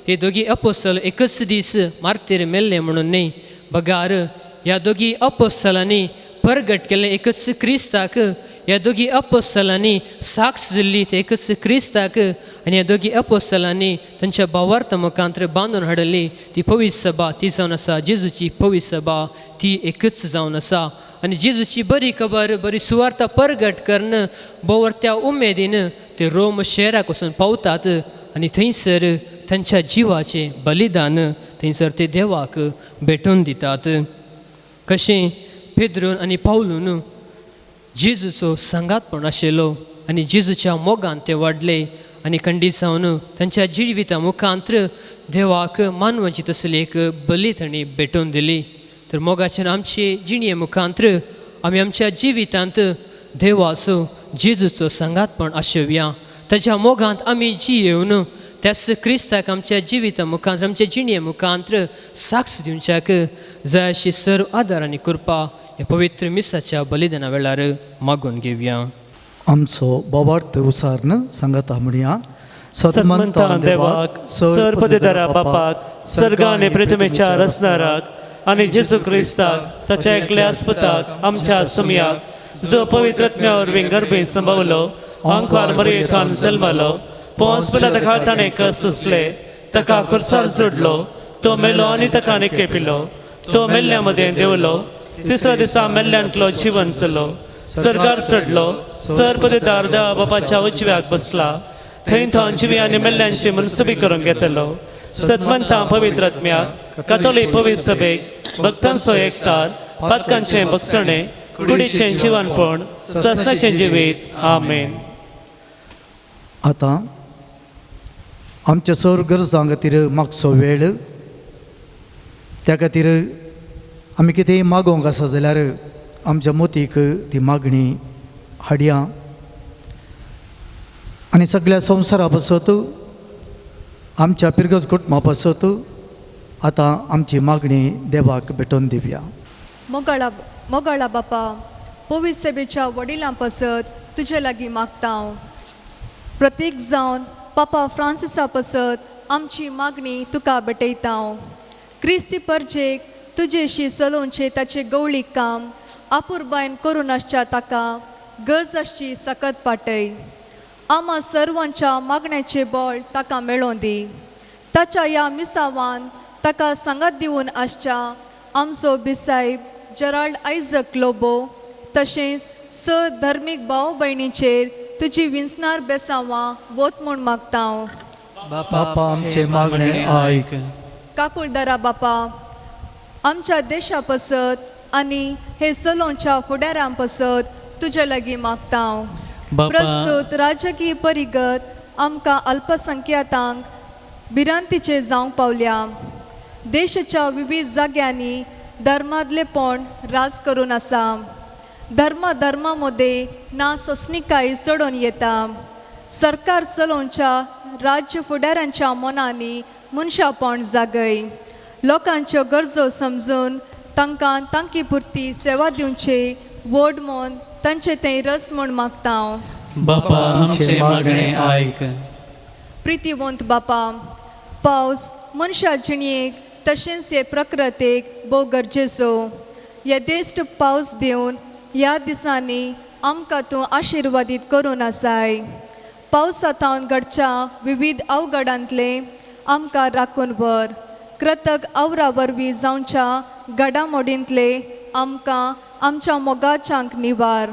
हे दोगी अपोस्तल एकच दीस मार्तीर मेल्ले म्हणून न्हय, बगार ह्या दोगी अपोस्तलांनी परगट केल्लें एकच क्रिस्ताक, ह्या दोगी अपोस्तलांनी साक्ष दिल्ली ते एकच क्रिस्ताक आनी ह्या दोगी अपोस्तलांनी तांच्या भावार्थ मुखांतर बांदून हाडली ती पवित्र सभा ती जावन आसा जेजूची पवित्र सभा, ती एकच जावन आसा. आनी जेजूची बरी खबर बरी सुवार्ता परगट करून भोवर्त्या उमेदीन ते रोम शहराक वचून पावतात आनी थंयसर तांच्या जिवाचें बलिदान थंयसर ते देवाक भेटोवन दितात. कशें पेद्रून आनी पावलून जेजूचो सांगातपण आशिल्लो आनी जेजूच्या मोगान ते वाडले आनी खंडीत जावन तांच्या जिविता मुखांतर देवाक मानवाची तसली एक बली तांणी भेटोवन दिली. तर मोगाच्यान आमचे जिणये मुखांतर आमी आमच्या जिवितांत देवाचो जेजूचो सांगातपण आशोवया. ताच्या मोगांत आमी जियेवन त्याच क्रिस्ताक आमच्या जिविता मुखांत आमच्या जिणये मुखांतर साक्ष दिवच्याक जाय अशी सर्व आदार आनी कृपा ह्या पवित्र मिसाच्या बलिदाना वेळार मागून घेवया. आमचो बाबार्थ उसारन सांगाता म्हणया. सन्मंता देवाक सर पदधरा बापाक सर्गा आनी पृथ्वीच्या रचणाराक आनी जेजू क्रिस्ताक ताच्या एकल्या आस्पताक आमच्या सुमयाक जो पवित्र आत्म्या वरवीं गर्भेंत संभवलो, आंकवार मरयेंतल्यान जल्मलो, पोंस पिलाता ताणें कस सोंसले, ताका खुर्सार जोडलो, तो मेलो आनी ताका निकेपिलो, तो मेल्ल्या मदें देंवलो, तिसऱ्या दिसा मेल्ल्यांतलो जिवन जालो, सरकार चडलो, सर पदेदार देवा बापाच्या उजव्याक बसला, थंय तो जिवी आनी मेल्ल्यांची मनसुबी करूंक घेतलो. सदमंता पवित्र आत्म्याक, कातोलीक पवित्र सभेक, भक्तांचो एकतार, पातकांचें बक्षणें, कुडीचें जिवनपण, ससनाचें जिवीत. आमेन. आतां आमच्या सर गरजां खातीर मागचो वेळ, त्या खातीर आमी कितेंय मागोवंक आसा जाल्यार आमच्या मोतीक ती मागणी हाडया आनी सगळ्या संवसारा पासत, आमच्या पिरगज कुटुंबा पासत आतां आमची मागणी देवाक भेटोवन दिवया. मोगाळा मोगाळा बापा, पवित्र सेवेच्या वडिलां पासत तुजे लागीं मागता हांव. प्रत्येक जावन पापा फ्रांसिसा पासत आमची मागणी तुका भेटयता हांव. क्रिस्ती परजेक तुजेशी चलोवचें ताचें गवळीक काम आपुरबायन करून आसच्या ताका गरज आसची सकत पाटय. आमा सर्वांच्या मागण्याचें बळ ताका मेळोवन दी. ताच्या ह्या मिसावान ताका सांगात दिवन आसच्या आमचो बिसायब जेराल्ड आयजक लोबो तशेंच स धर्मीक भाव भयणीचेर तुजी विंचणार बेसांवां वत म्हूण मागता हांव. बापा आमचे मागणे आयक. काकुळदारा बापा, आमच्या देशा पासत आनी हे चलोवच्या फुडारां पासत तुजे लागीं मागता हांव. प्रस्तुत राजकीय परिगत आमकां अल्पसंख्यातांक भिरांतीचे जावंक पावल्या. देशाच्या विविध जाग्यांनी धर्मांतलेपण राज करून आसा. धर्मा धर्मा मदें ना सोंसणीकाय चडोवन येता. सरकार चलोवच्या राज्य फुडाऱ्यांच्या मनांनी मनशापण जागय. लोकांच्यो गरजो समजून तांकां तांकी पुरती सेवा दिवचे व्हड मन तांचे तें रस म्हूण मागता हांव. बापा आमचे मागणे आयक. प्रितीवंत बापा, पावस मनशा जिणेक तशेंच हे प्रकृतेक भोव गरजेचो. येदेश्ट पावस दिवन ह्या दिसांनी आमकां तूं आशिर्वादीत करून आसाय. पावसा थावन घडच्या विविध अवघडांतले आमकां राखून व्हर. कृतक आवरा वरवीं जावच्या घडामोडींतले आमकां आमच्या मोगाच्यांक निवार.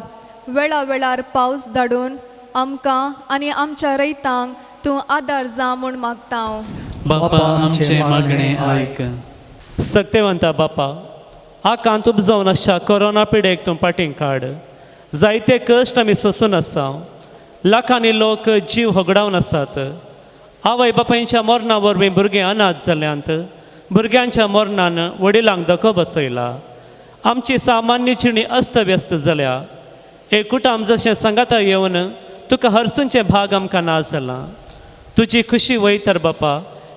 वेळा वेळार पावस धाडून आमकां आनी आमच्या रयतांक तूं आदार जा म्हूण मागता हांव. बापा आमचे मागणे आयक. सक्तेवंता बापा, आकांत उपजावन आसच्या कोरोना पिडेक तूं पाटीं काड. जायते कश्ट आमी सोंसून आसा. लाखांनी लोक जीव होगडावन आसात. आवय बापायच्या मरणा वरवीं भुरगीं अनाथ जाल्यांत. भुरग्यांच्या मरणान वडिलांक धको बसयला. आमची सामान्य जिणी अस्तव्यस्त जाल्या. एक कुटुंब जशें सांगाता येवन तुका हरसूंचें भाग आमकां ना जालां. तुजी खुशी वयतर बापा,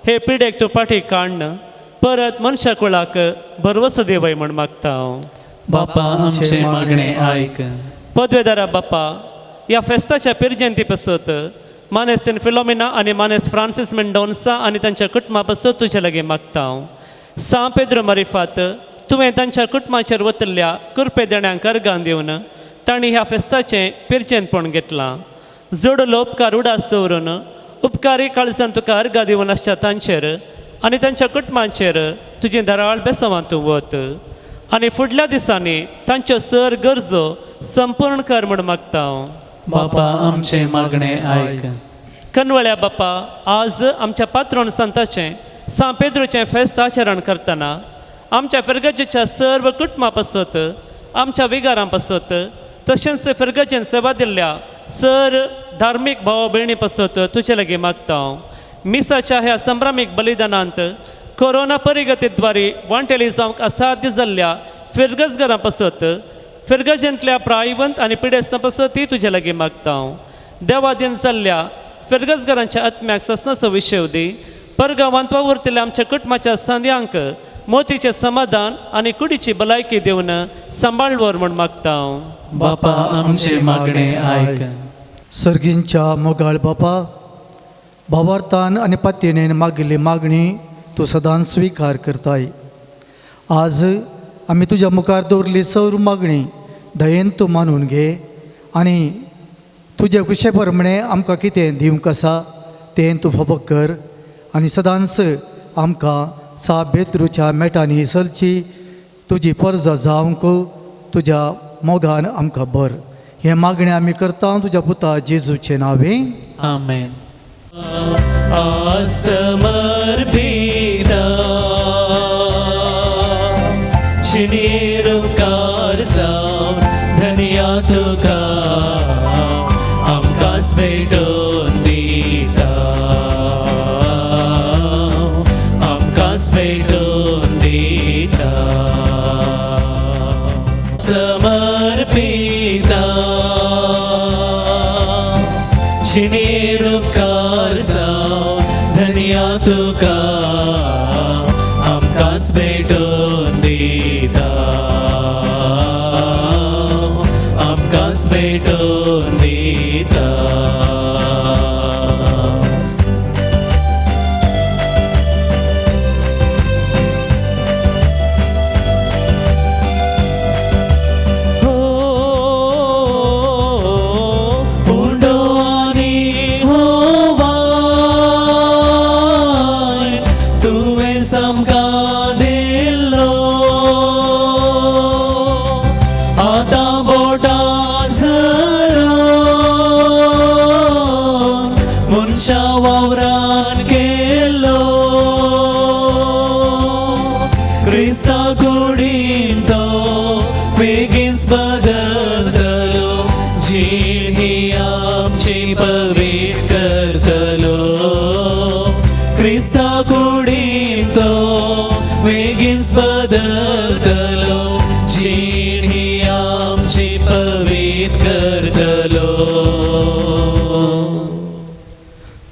हे पिडेक तूं पाटी काडन परत मनशा कुळाक भरवसो दिवय म्हूण मागता हांव. बापा आमचे मागणे आयक. पदवेदारा बापा, ह्या फेस्ताच्या पिरजंती पासत मानेस फिलोमिना आनी मानेस फ्रांसीस मेंडोन्सा आनी तांच्या कुटुंबा पासत तुजे लागीं मागता हांव. सां पेद्रो मारिफात तुवें तांच्या कुटुंबाचेर वतल्या कृपे देण्यांक अर्गां दिवन तांणी ह्या फेस्ताचें पिरजेंतपण घेतलां. जोडलो उपकार उडास दवरून उपकारी काळजान तुका अर्गां दिवन आसच्या तांचेर आनी तांच्या कुटुंबांचेर तुजें धाराळ बेसवां तूं वत आनी फुडल्या दिसांनी तांच्यो सर गरजो संपूर्ण कर म्हूण मागता हांव. बापा आमचे मागणे आयक. कनवळ्या बापा, आज आमच्या पात्रोण संताचें सां पेद्रोचें फेस्त आचरण करतना आमच्या फिरगजेच्या सर्व कुटुंबा पासत, आमच्या विगारां पासत, तशेंच फिरगजेन सेवा दिल्ल्या सर धार्मीक भाव भयणी पासत तुजे लागीं मागता हांव. मिसाच्या ह्या संभ्रामीक बलिदानांत कोरोना परिगतीद्वारे वांटेली जावंक असाध्य जाल्ल्या फिरगजगरां पासत, फिरगजेंतल्या प्रायवंत आनी पिडेस्तां पासत ती तुजे लागीं मागता हांव. देवादीन जाल्ल्या फिरगजगरांच्या आत्म्याक ससनाचो विशय दी. परगांवांत वावुरतल्या आमच्या कुटुंबाच्या सांद्यांक मोतीचें समाधान आनी कुडीची भलायकी दिवन सांबाळ व्हर म्हूण मागता हांव. बापा आमचे मागणे आयक. सर्गींच्या मोगाळ बापा, भावार्थान आनी पातयेन मागिल्ली मागणी तूं सदांच स्विकार करताय. आज आमी तुज्या मुखार दवरली सौर मागणी दयेन तूं मानून घे आनी तुजे कुशे प्रमाणे आमकां कितें दिवंक आसा तें तूं फावो कर आनी सदांच आमकां सा बेतरूच्या मेटांनी चलची तुजी परजा जावंक तुज्या मोगान आमकां बर. हें मागणें आमी करता तुज्या पुता जेजूचे नांवे. आमेन. समर्पिता शिणीरुकार जावन धनया तुका आमकांच भेटोवन दिता, आमकांच भेटोवन दिता. समर्पिता शिणीरुकार जावन धनया तुका आमकांच भेटोवन दिता, आमकांच भेटोवन दिता.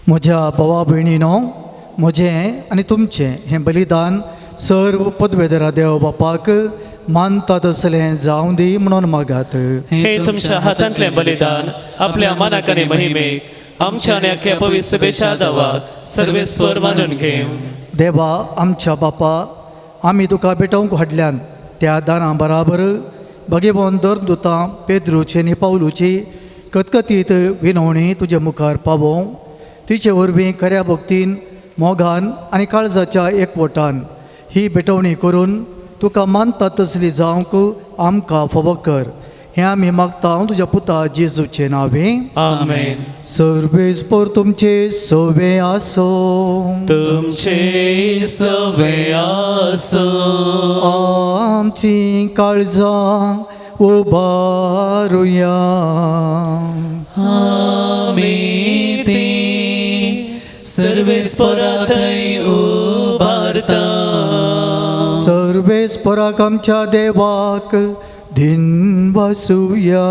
म्हज्या भावा भयणीनो, म्हजें आनी तुमचें हें बलिदान सर्व पदवेदरा देव बापाक मानता तसलें जावं दी म्हणून मागात. हे तुमच्या हातांतलें बलिदान आपल्या मनाक आनी महिमेक आमच्या आनी अख्ख्या पवित्र सभेच्या दावाक सर्वेस्पर मानून घेवं. देवा आमच्या बापा, आमी तुका भेटोवंक हाडल्यान त्या दाना बराबर भगेवन धर्मदुतां पेद्रूची आनी पावलूची कतकतीत विनवणी तुजे मुखार पावोवं, तिचे वरवीं खऱ्या भक्तीन मोगान आनी काळजाच्या एकवटान ही भेटवणी करून तुका मानता तसली जावंक आमकां फावो कर. हें आमी मागता तुज्या पुता जेजूचे नांवे. आमेन. सर्वेस्पर तुमचे सवे आसो, तुमचे सवे आसो. आमची काळजां उबारुया, आमी ती सर्वेस्परा थंय उबारता. सर्वेस्पराक आमच्या देवाक दिनवासुया.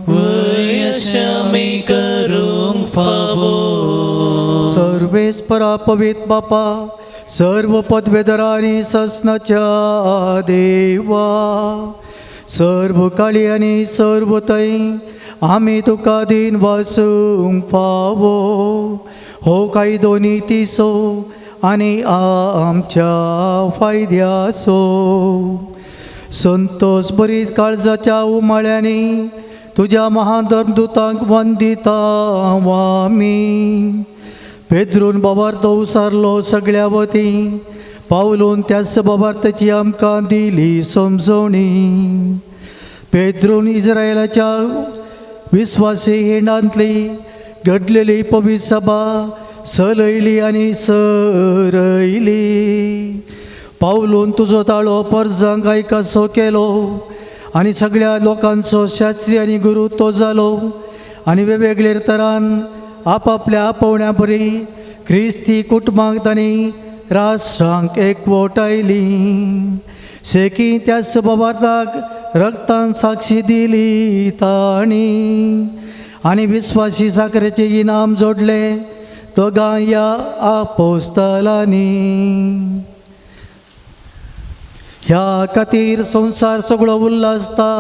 वय अशें करूंक फावो. सर्वेस्परा पवित्र बापा, सर्व पदवेदरांनी ससनाच्या देवा, सर्व काळी आनी सर्व थंय आमी तुका दिनवासूंक फावो. हो कायदो नितीचो आनी आमच्या फायद्याचो. संतोष बरीत काळजाच्या उमाळ्यांनी तुज्या महाधर्मदुतांक वंदिता आमी. पेद्रून बाबार तो उसारलो सगळ्या वती, पावलून त्याच बाबार ताची आमकां दिली समजवणी. पेद्रून इस्रायलाच्या विस्वासी हेंडांतली घडलेली पवित्र सभा सलयली आनी सरयली. पावलून तुजो ताळो परजांक आयकासो केलो आनी सगळ्या लोकांचो शास्त्री आनी गुरू तो जालो आनी वेगवेगळे तरान आपापल्या आपोवण्या बरी क्रिस्ती कुटुंबांक तांणी राष्ट्रांक एकवटायली. शेकी त्याच बाबार्थाक रक्तान साक्षी दिली ताणी आनी विस्वासी साखरेचे इनाम जोडले दोगां ह्या आपोस्तलांनी. ह्या खातीर संवसार सगळो उल्हासता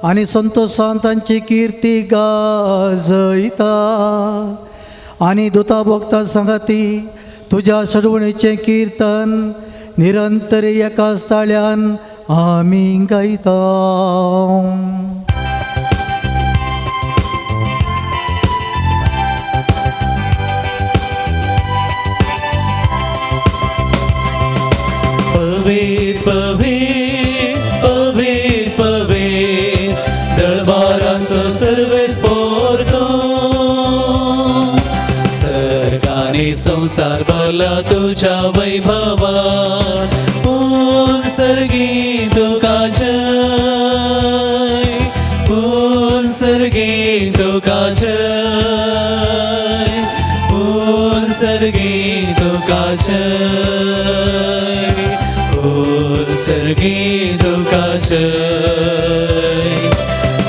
आनी संतोशान तांची किर्ती गाजयता आनी दुता भोगता सांगाती तुज्या सडवणीचें किर्तन निरंतर एका ताळ्यान आमी गायता. पवित्र पवित्र पवित्र पवित्र दरबाराचो संवसार भरला तुज्या वैभवान पूण सर्गी तुका जय पूण सर्गी तुका जय पूण सर्गी तुका जय पूण सर्गी तुका जय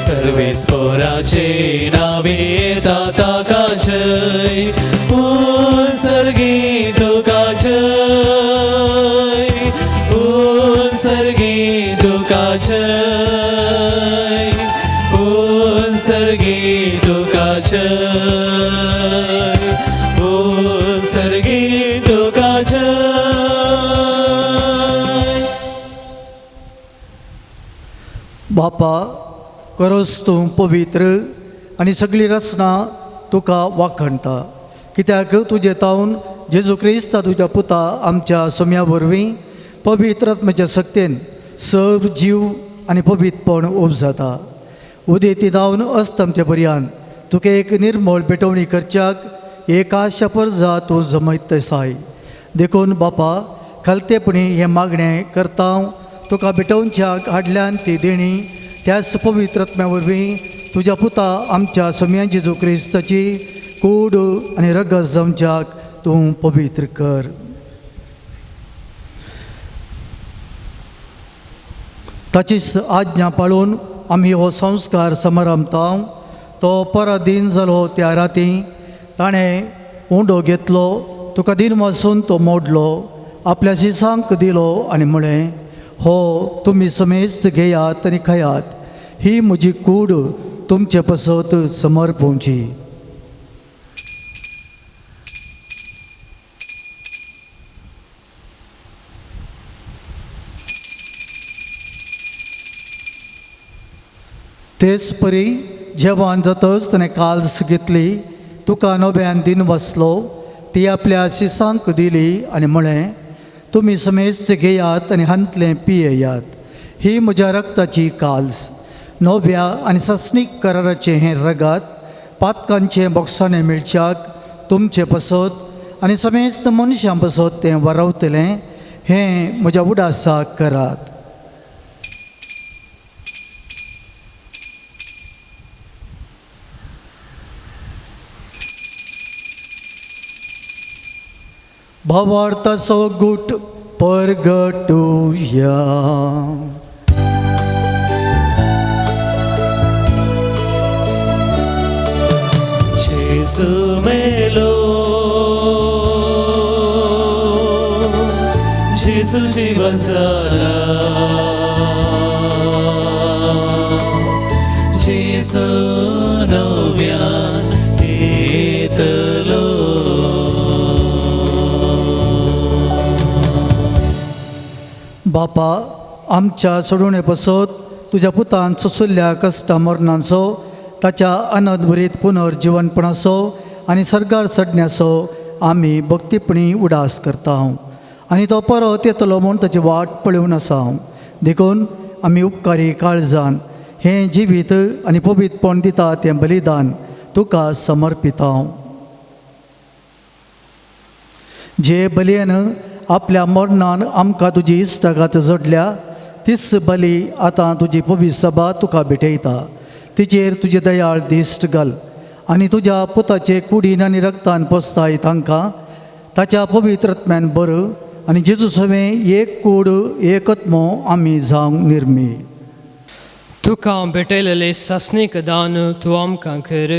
सर्वेस्पोराचे नावे येता ताका जय पूण सर्गी तुका जय पूण सर्गी तुका जय पूण सर्गी तुका जय पूण सर्गी तुका जय. बापा करोस तूं पवित्र आनी सगळी रचना तुका वाखणटा कित्याक तुजें तावन जेजू क्रिस्ता तुज्या पुता आमच्या सोम्या वरवीं पवित्र आत्म्याच्या सक्तेन सर्व जीव आनी पवित्रपण उब जाता. उदेती धांवन अस्तमते पर्यान तुका एक निर्मळ भेटवणी करच्याक एक आशा परजा तूं जमयत साय. देखून बापा खालतेपणी हें मागणें करता तुका भेटोवच्याक हाडल्यान ती देणी त्याच पवित्र आत्म्या वरवीं तुज्या पुता आमच्या सोम्या जेजू क्रिस्ताची कूड आनी रगत जावच्याक तूं पवित्र कर. ताचीच आज्ञा पाळून आमी हो संस्कार समारंभता. तो परत दीन जालो त्या राती ताणें उंडो घेतलो तुका दिन वासून तो मोडलो आपल्या शिसांक दिलो आनी म्हळें हो तुमी समेस्त घेयात आनी खायात ही म्हजी कूड तुमचे पसत समर्पोवची. तेच परी जेवण जातच ताणें काल्स घेतली तुका नव्यान दिन बसलो ती आपल्या शिसांक दिली आनी म्हळें तुमी समेस्त घेयात आनी हांतलें पियेयात ही म्हज्या रक्ताची काल्स नव्या आनी सस्नीक कराराचें हें रगात पातकांचें बोगसाणें मेळच्याक तुमचें पसत आनी समेस्त मनशां पसत तें वरवतलें हें म्हज्या उडासाक करात. भावार्थाचो गुट परगटुया. जेजू मेलो जेजू जिवन जाला जेजू नव्यान येतलो. बापा आमच्या सोडवणे पसत तुज्या पुतान सोसुल्ल्या कश्टा मरणांचो ताच्या अनंतभरीत पुनर्जिवनपणाचो आनी सर्गार चडण्याचो आमी भक्तीपणी उडास करता आनी तो परत येतलो म्हूण ताची वाट पळोवन आसा. देखून आमी उपकारी काळजान हें जिवीत आनी पवित्रपण दिता तें बलिदान तुका समर्पिता. जे बलयेन आपल्या मरणान आमकां तुजी इश्टागात जोडल्या तीच बली आतां तुजी पवित्र सभा तुका भेटयता. तिचेर तुजी दयाळ दिश्ट घाल आनी तुज्या पुताचे कुडीन आनी रक्तान पोसताय तांकां ताच्या पवित्र आत्म्यान बरो आनी जेजू सवें एक कूड एक आत्मो आमी जावंक निर्मी. तुका भेटयलेलें सासणीक दान तूं आमकां कर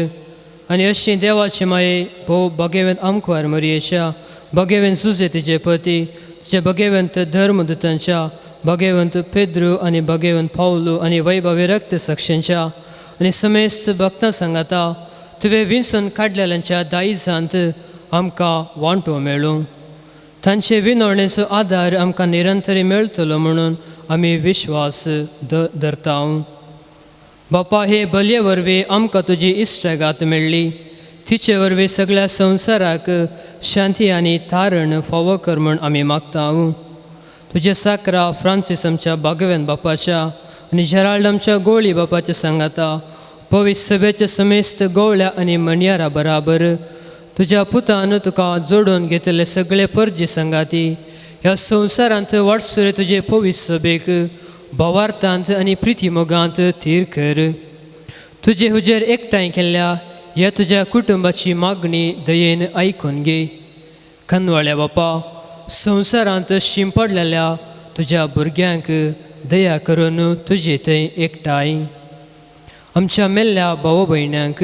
आनी अशी देवाचे माये भोव भगेवन आमकार मरयेच्या भगेवन सुजे तिचे पती तिचे भगेवंत धर्मदूतांच्या भगेवंत पेद्रू आनी भगेवंत पावलू आनी वैभवी रक्त साक्षींच्या आनी समेस्त भक्तां सांगाता तुवें विंचून काडलेल्यांच्या दायजांत आमकां वांटो मेळूं. तांचे विनवणेचो आदार आमकां निरंतरी मेळटलो म्हणून आमी विश्वास धरता. बापा हे बलये वरवीं आमकां तुजी इश्टागात मेळ्ळी तिचे वरवीं सगळ्या संवसाराक शांती आनी तारण फावो कर म्हूण आमी मागता. तुजे साकरा फ्रांसीस आमच्या बागवेन बापाच्या आनी जेराल्ड आमच्या गोळी बापाच्या सांगाता पवित्र सभेच्या समेस्त गोवळ्या आनी मणयारा बराबर तुज्या पुतान तुका जोडून घेतले सगळे परजे संगाती ह्या संवसारांत वाटसुरे तुजे पवित्र सभेक भावार्थांत आनी प्रिती मोगांत थीर कर. तुजे हुजेर एकठांय केल्ल्या ह्या तुज्या कुटुंबाची मागणी दयेन आयकून घे. खनवाळ्या बापा, संवसारांत शिंपडलेल्या तुज्या भुरग्यांक दया करून तुजे थंय एकठांय आमच्या मेल्ल्या भाव भयण्यांक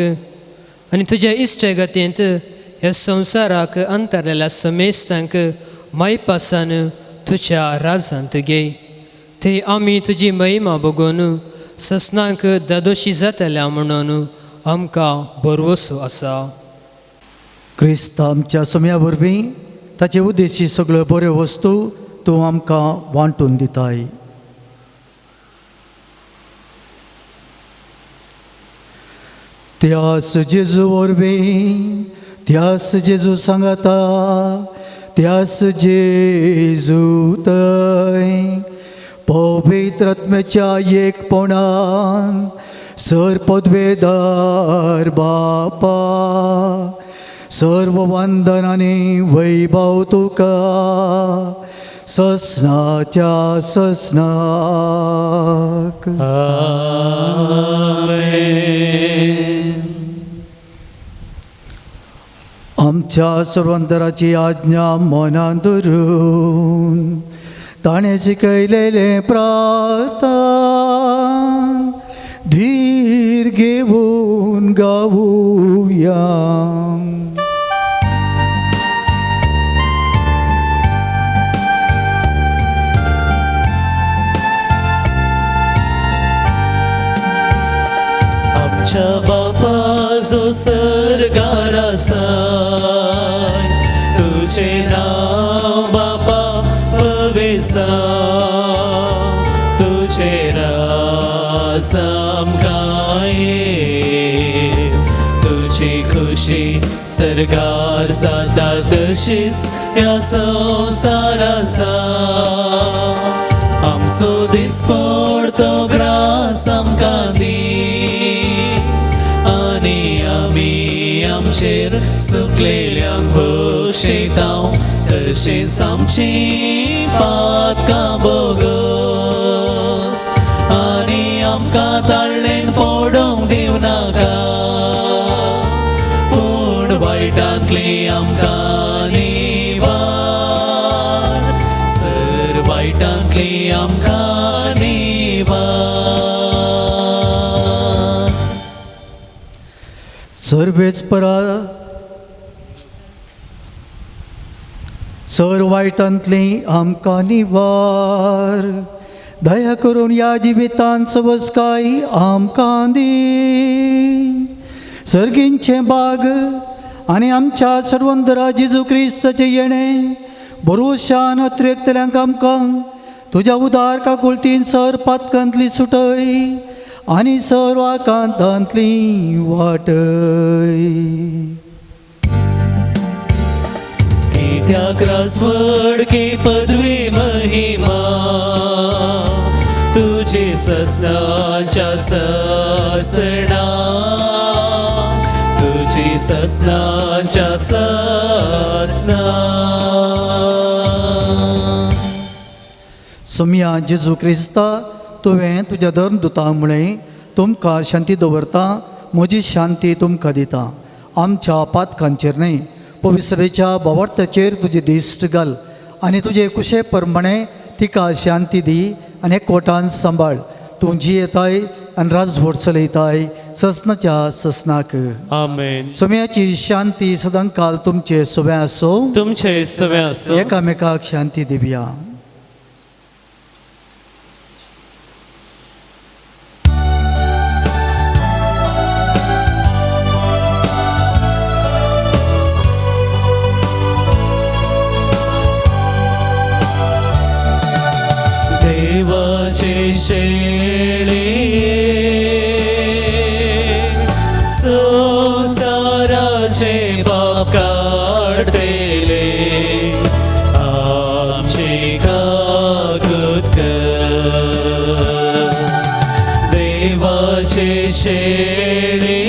आनी तुज्या इश्टगतींत ह्या संवसाराक अंतरलेल्या समेस्तांक मायपासान तुज्या राजांत घे. थंय आमी तुजी महिमा बगून ससनांक दादोशी जातल्या म्हणून आमकां भरवसो आसा. क्रिस्त आमच्या सोम्या वरवीं ताचे उद्देशी सगळ्यो बऱ्यो वस्तू तूं आमकां वांटून दिताय. त्यास जेजू वरवीं, त्यास जेजू सांगाता, त्यास जेजू थंय पवित्र आत्म्याच्या एकपणान सर पदवेदार बापा सर्व वंदन आनी वैभव तुका ससनाच्या ससनाक. आमेन. आमच्या सर्वंतराची आज्ञा मनान धरून ताणें शिकयलेलें प्रार्थन धीर घेवन गावुया. आमच्या बापा जो सरकार आसाय, तुझें नांव बापा पवित्र, तुझें राज आमकां येवं, तुजी खुशी सरकार जाता तशीच ह्या संवसारार जावं. आमचो दिसपडतो ग्रास आमकां दी आनी आमी आमचेर सुकलेल्यांक बक्षयतांव तशेंच आमची पातकां बोगस आनी आमकां ताळ्ळेन पडोवंक दिवनाका, पूण वायटांतली आमकां निवार, सर वायटांतली आमकां निवार. सर्वेच परा सर वायटांतली आमकां निवार, दया करून ह्या जिवितांत सवसकाय आमकां दी. सर्गींचें बाग आनी आमच्या सर्वंतरा जेजू क्रिस्ताचें येणें भरोशान अत्रेकतल्यांक आमकां तुज्या उदार काकुळतीन सर पातकांतली सुटय आनी सर वाकांतांतली वाटय. कित्याक राजवडकी पदवी महिमा तुझी ससनाच्या ससना, तुझी ससनाच्या ससना. सोम्या जेजू क्रिस्ता, तुवें तुज्या धर्म दुता म्हळें तुमकां शांती दवरता, म्हजी शांती तुमकां दिता. आमच्या पातकांचेर न्हय पवित्रच्या भावार्थाचेर तुजी दिश्ट घाल आनी तुजे कुशे प्रमाणे तिका शांती दी आनी एकवटान सांबाळ. तूं जियेताय आनी राजवट चलयताय ससनाच्या ससनाक. आमेन. सोम्याची शांती सदांकाल तुमचे सगळें आसूं, तुमचे सगळें आसूं. एकामेकाक शांती दिवया. देवाचे शेळे संवसाराचे पाप काडतले आमची काकूत कर. देवाचे शेळे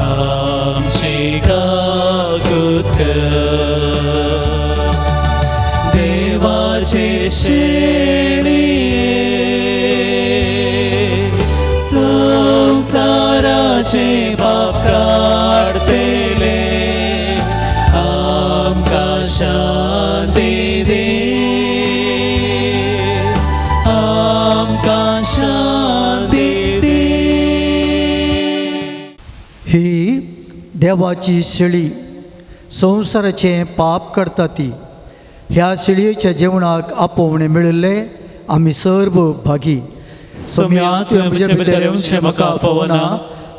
आमची काकूत कर देवाचे शेळये संसाराचे पाप काडतले आमकां शांती दी आमकां शांती दी. ही देवाची शेळी संवसाराचें पाप करता ती ह्या शेळयेच्या जेवणाक आपोवणें मेळिल्लें आमी सर्व भागी. सोम्या तुवें म्हजे भितर येवचें म्हाका फावना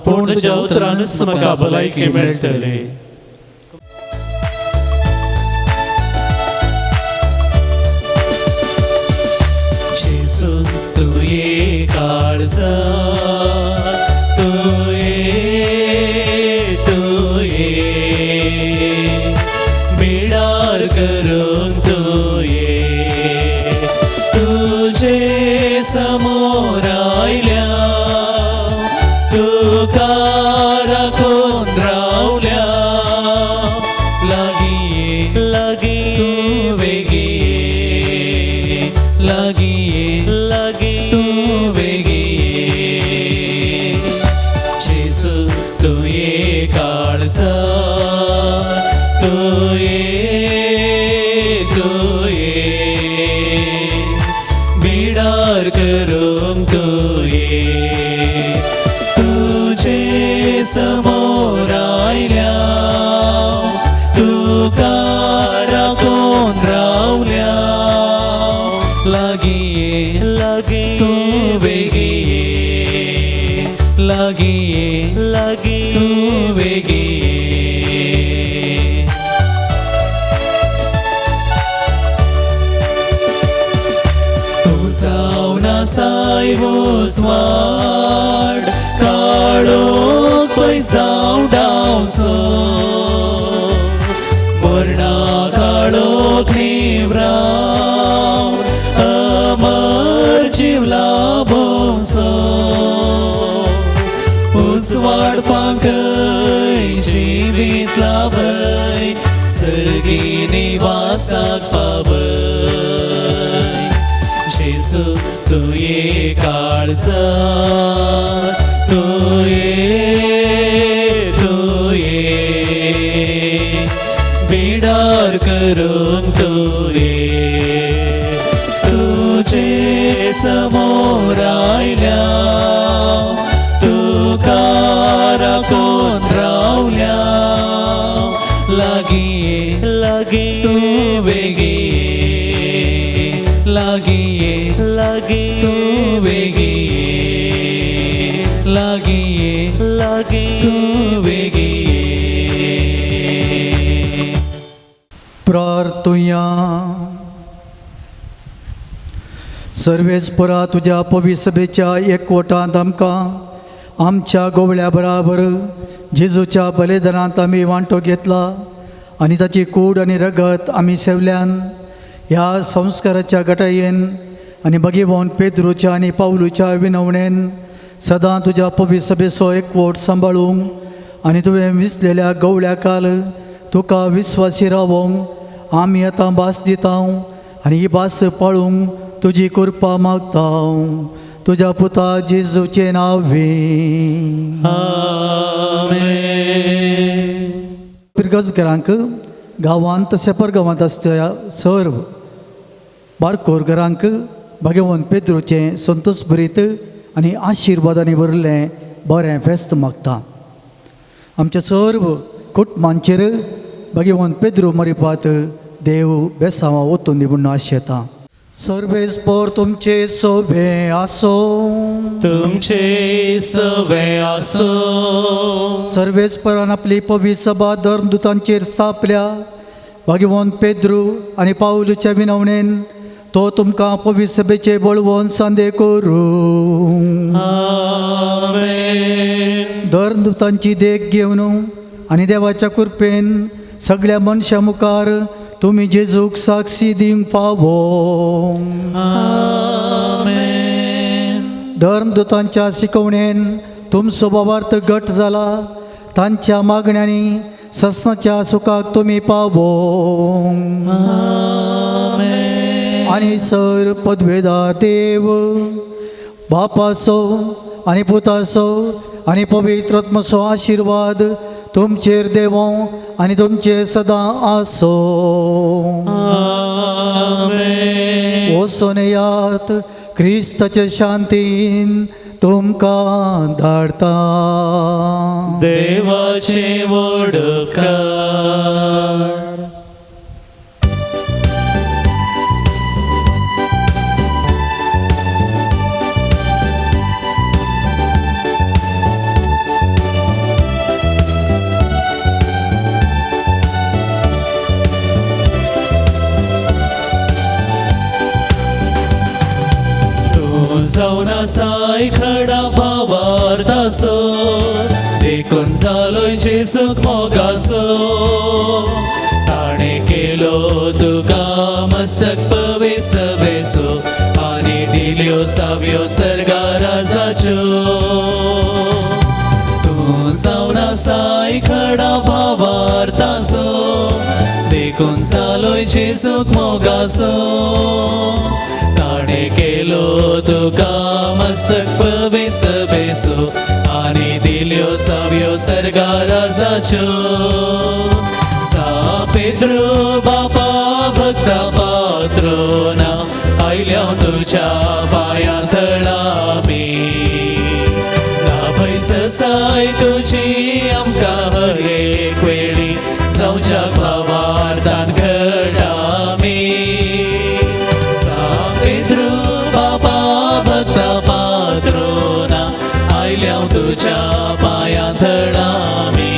पूण तुज्या उतरानच म्हाका भलायकी मेळटली. जेजू तूं ये काळजा तूं ये तूं ये बिडार करून तूं ये तुझे समोर आयल्या तुका राखून रावल्या लागीं ये लागीं तूं वेगीं ये लागीं ये लागीं तूं वेगीं ये. जेजू तूं ये काळजा तूं ये तूं ये बिडार करूंक तूं ये तुझे समोर आयल्या तुका राखून रावल्या लागीं ये लागीं तूं वेगीं ये लागीं ये लागीं तूं वेगीं ये. तूं जावन आसाय उजवाड काळोख पयस धांवडावचो मरणा काळोख निवरावन अमर जीव लाभोवचो उजवाड फांकय जिवीत लाभय सर्गी निवासाक पावय. जेजू तूं ये काळजा तूं ये तूं ये बिडार करून तूं ये तुझे समोर आयल्या तुका राखून रावल्या लागीं ये लागीं तूं वेगीं ये लागीं ये लागीं तूं वेगीं ये लागीं ये लागीं तूं वेगीं ये. प्रार्थुया. सर्वेस्परा तुज्या पविसभेच्या एकवटांत आमकां आमच्या गोवळ्या बराबर जेजूच्या बलिदानांत आमी वांटो घेतला आनी ताची कूड आनी रगत आमी सेवल्यान ह्या संस्काराच्या गटायेन आनी भगीवन पेद्रूच्या आनी पावलूच्या विनवणेन सदां तुज्या पविसभेचो एकवट सांबाळूंक आनी तुवें विसलेल्या गवळ्या काल तुका विस्वासी रावोंक आमी आतां भास दिता आनी ही भास पाळूंक तुजी कृपा मागता तुज्या पुता जेजूचें नांव. आमेन. पिरगजघरांक गांवांत तशें परगांवांत आसच्या सर्व बारकोर घरांक भगवंत पेद्रूचें संतोष भरीत आनी आशिर्वादांनी भरिल्लें बरें फेस्त मागता. आमच्या सर्व कुटुंबांचेर भगवंत पेद्रू मरिपात देव बेसांवा वतून दी म्हूण आशेता. सर्वेस्पर तुमचे सोबे आसो. तुमचे सवे आसो. सर्वेस्परान आपली पवित्र सभा धर्मदूतांचेर स्थापल्या. भगवंत पेद्रू आनी पावलूच्या विनवणेन तो तुमकां पवित्र सभेचे बळवंत सांदे करूं. आमेन. धर्मदूतांची देख घेवन आनी देवाच्या कृपेन सगळ्या मनशां मुखार तुमी जेजूक साक्षी दिवंक फावो. आमेन. धर्मदूतांच्या शिकवणेन तुमचो बाबार्थ घट जाला तांच्या मागण्यांनी ससनाच्या सुखाक तुमी पावो आनी सर पदवेदार देव बापाचो आनी पुताचो आनी पवित्र आत्माचो आशिर्वाद तुमचेर देवो आनी तुमचेर सदां आसो. वचून येयात क्रिस्ताचे शांतीन तुमकां धाडता. देवाचे वडकार. जावन साय खडा भावार्थाचो देखून जालोय जेजूक मोगाचो ताणें केलो तुका मस्तक पवेस बेसो आनी दिल्यो साव्यो सर्गा राजाच्यो. तूं जावन साय खडा भावार्थाचो देखून जालोय जेजूक मोगाचो ताणें केलो तुका मस्तक पवेस बेसो आनी दिल्यो साव्यो सर्गा राजाच्यो. सा पेद्रो बापा भक्ता पात्रोना आयल्या तुज्या पांयां थळामी लाभय साय तुजी आमकां हर एक वेळी जावच्या भावार्थान घडामी. सा पेद्रो बापा भक्ता पात्रोना आयल्या तुज्या पांयां थळामी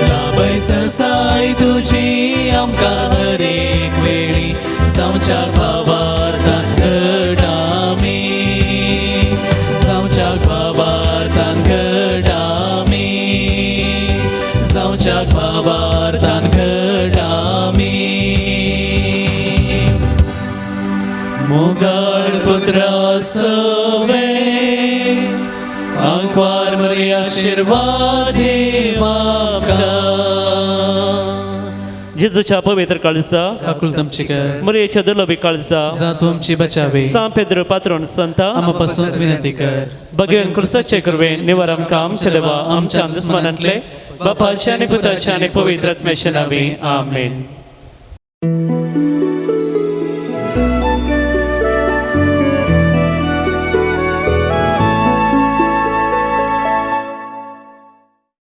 लाभय साय तुजी आमकां हर एक वेळी जावच्या भावार्थान घडामी जावच्या भावार्थान घडामी जावच्या भावार्थान घडामी. मोगाळ पुत्रा सवे आंकवार मरे आशिर्वाद देवाका. जेजूच्या पवित्र काळजा काकुळ तुमची कर मरियेच्या दुर्लभी काळजा जा तूं आमची बचावे. सांत पेद्रो पात्रोन संता आमा पासून विनंती कर. भगवान क्रुसाचे कृपेन निवार आमकां आमच्या देवा आमच्या दुस्मनांतले बापाच्या आनी पुताच्या आनी पवित्र आत्म्याच्या नांवी आमेन.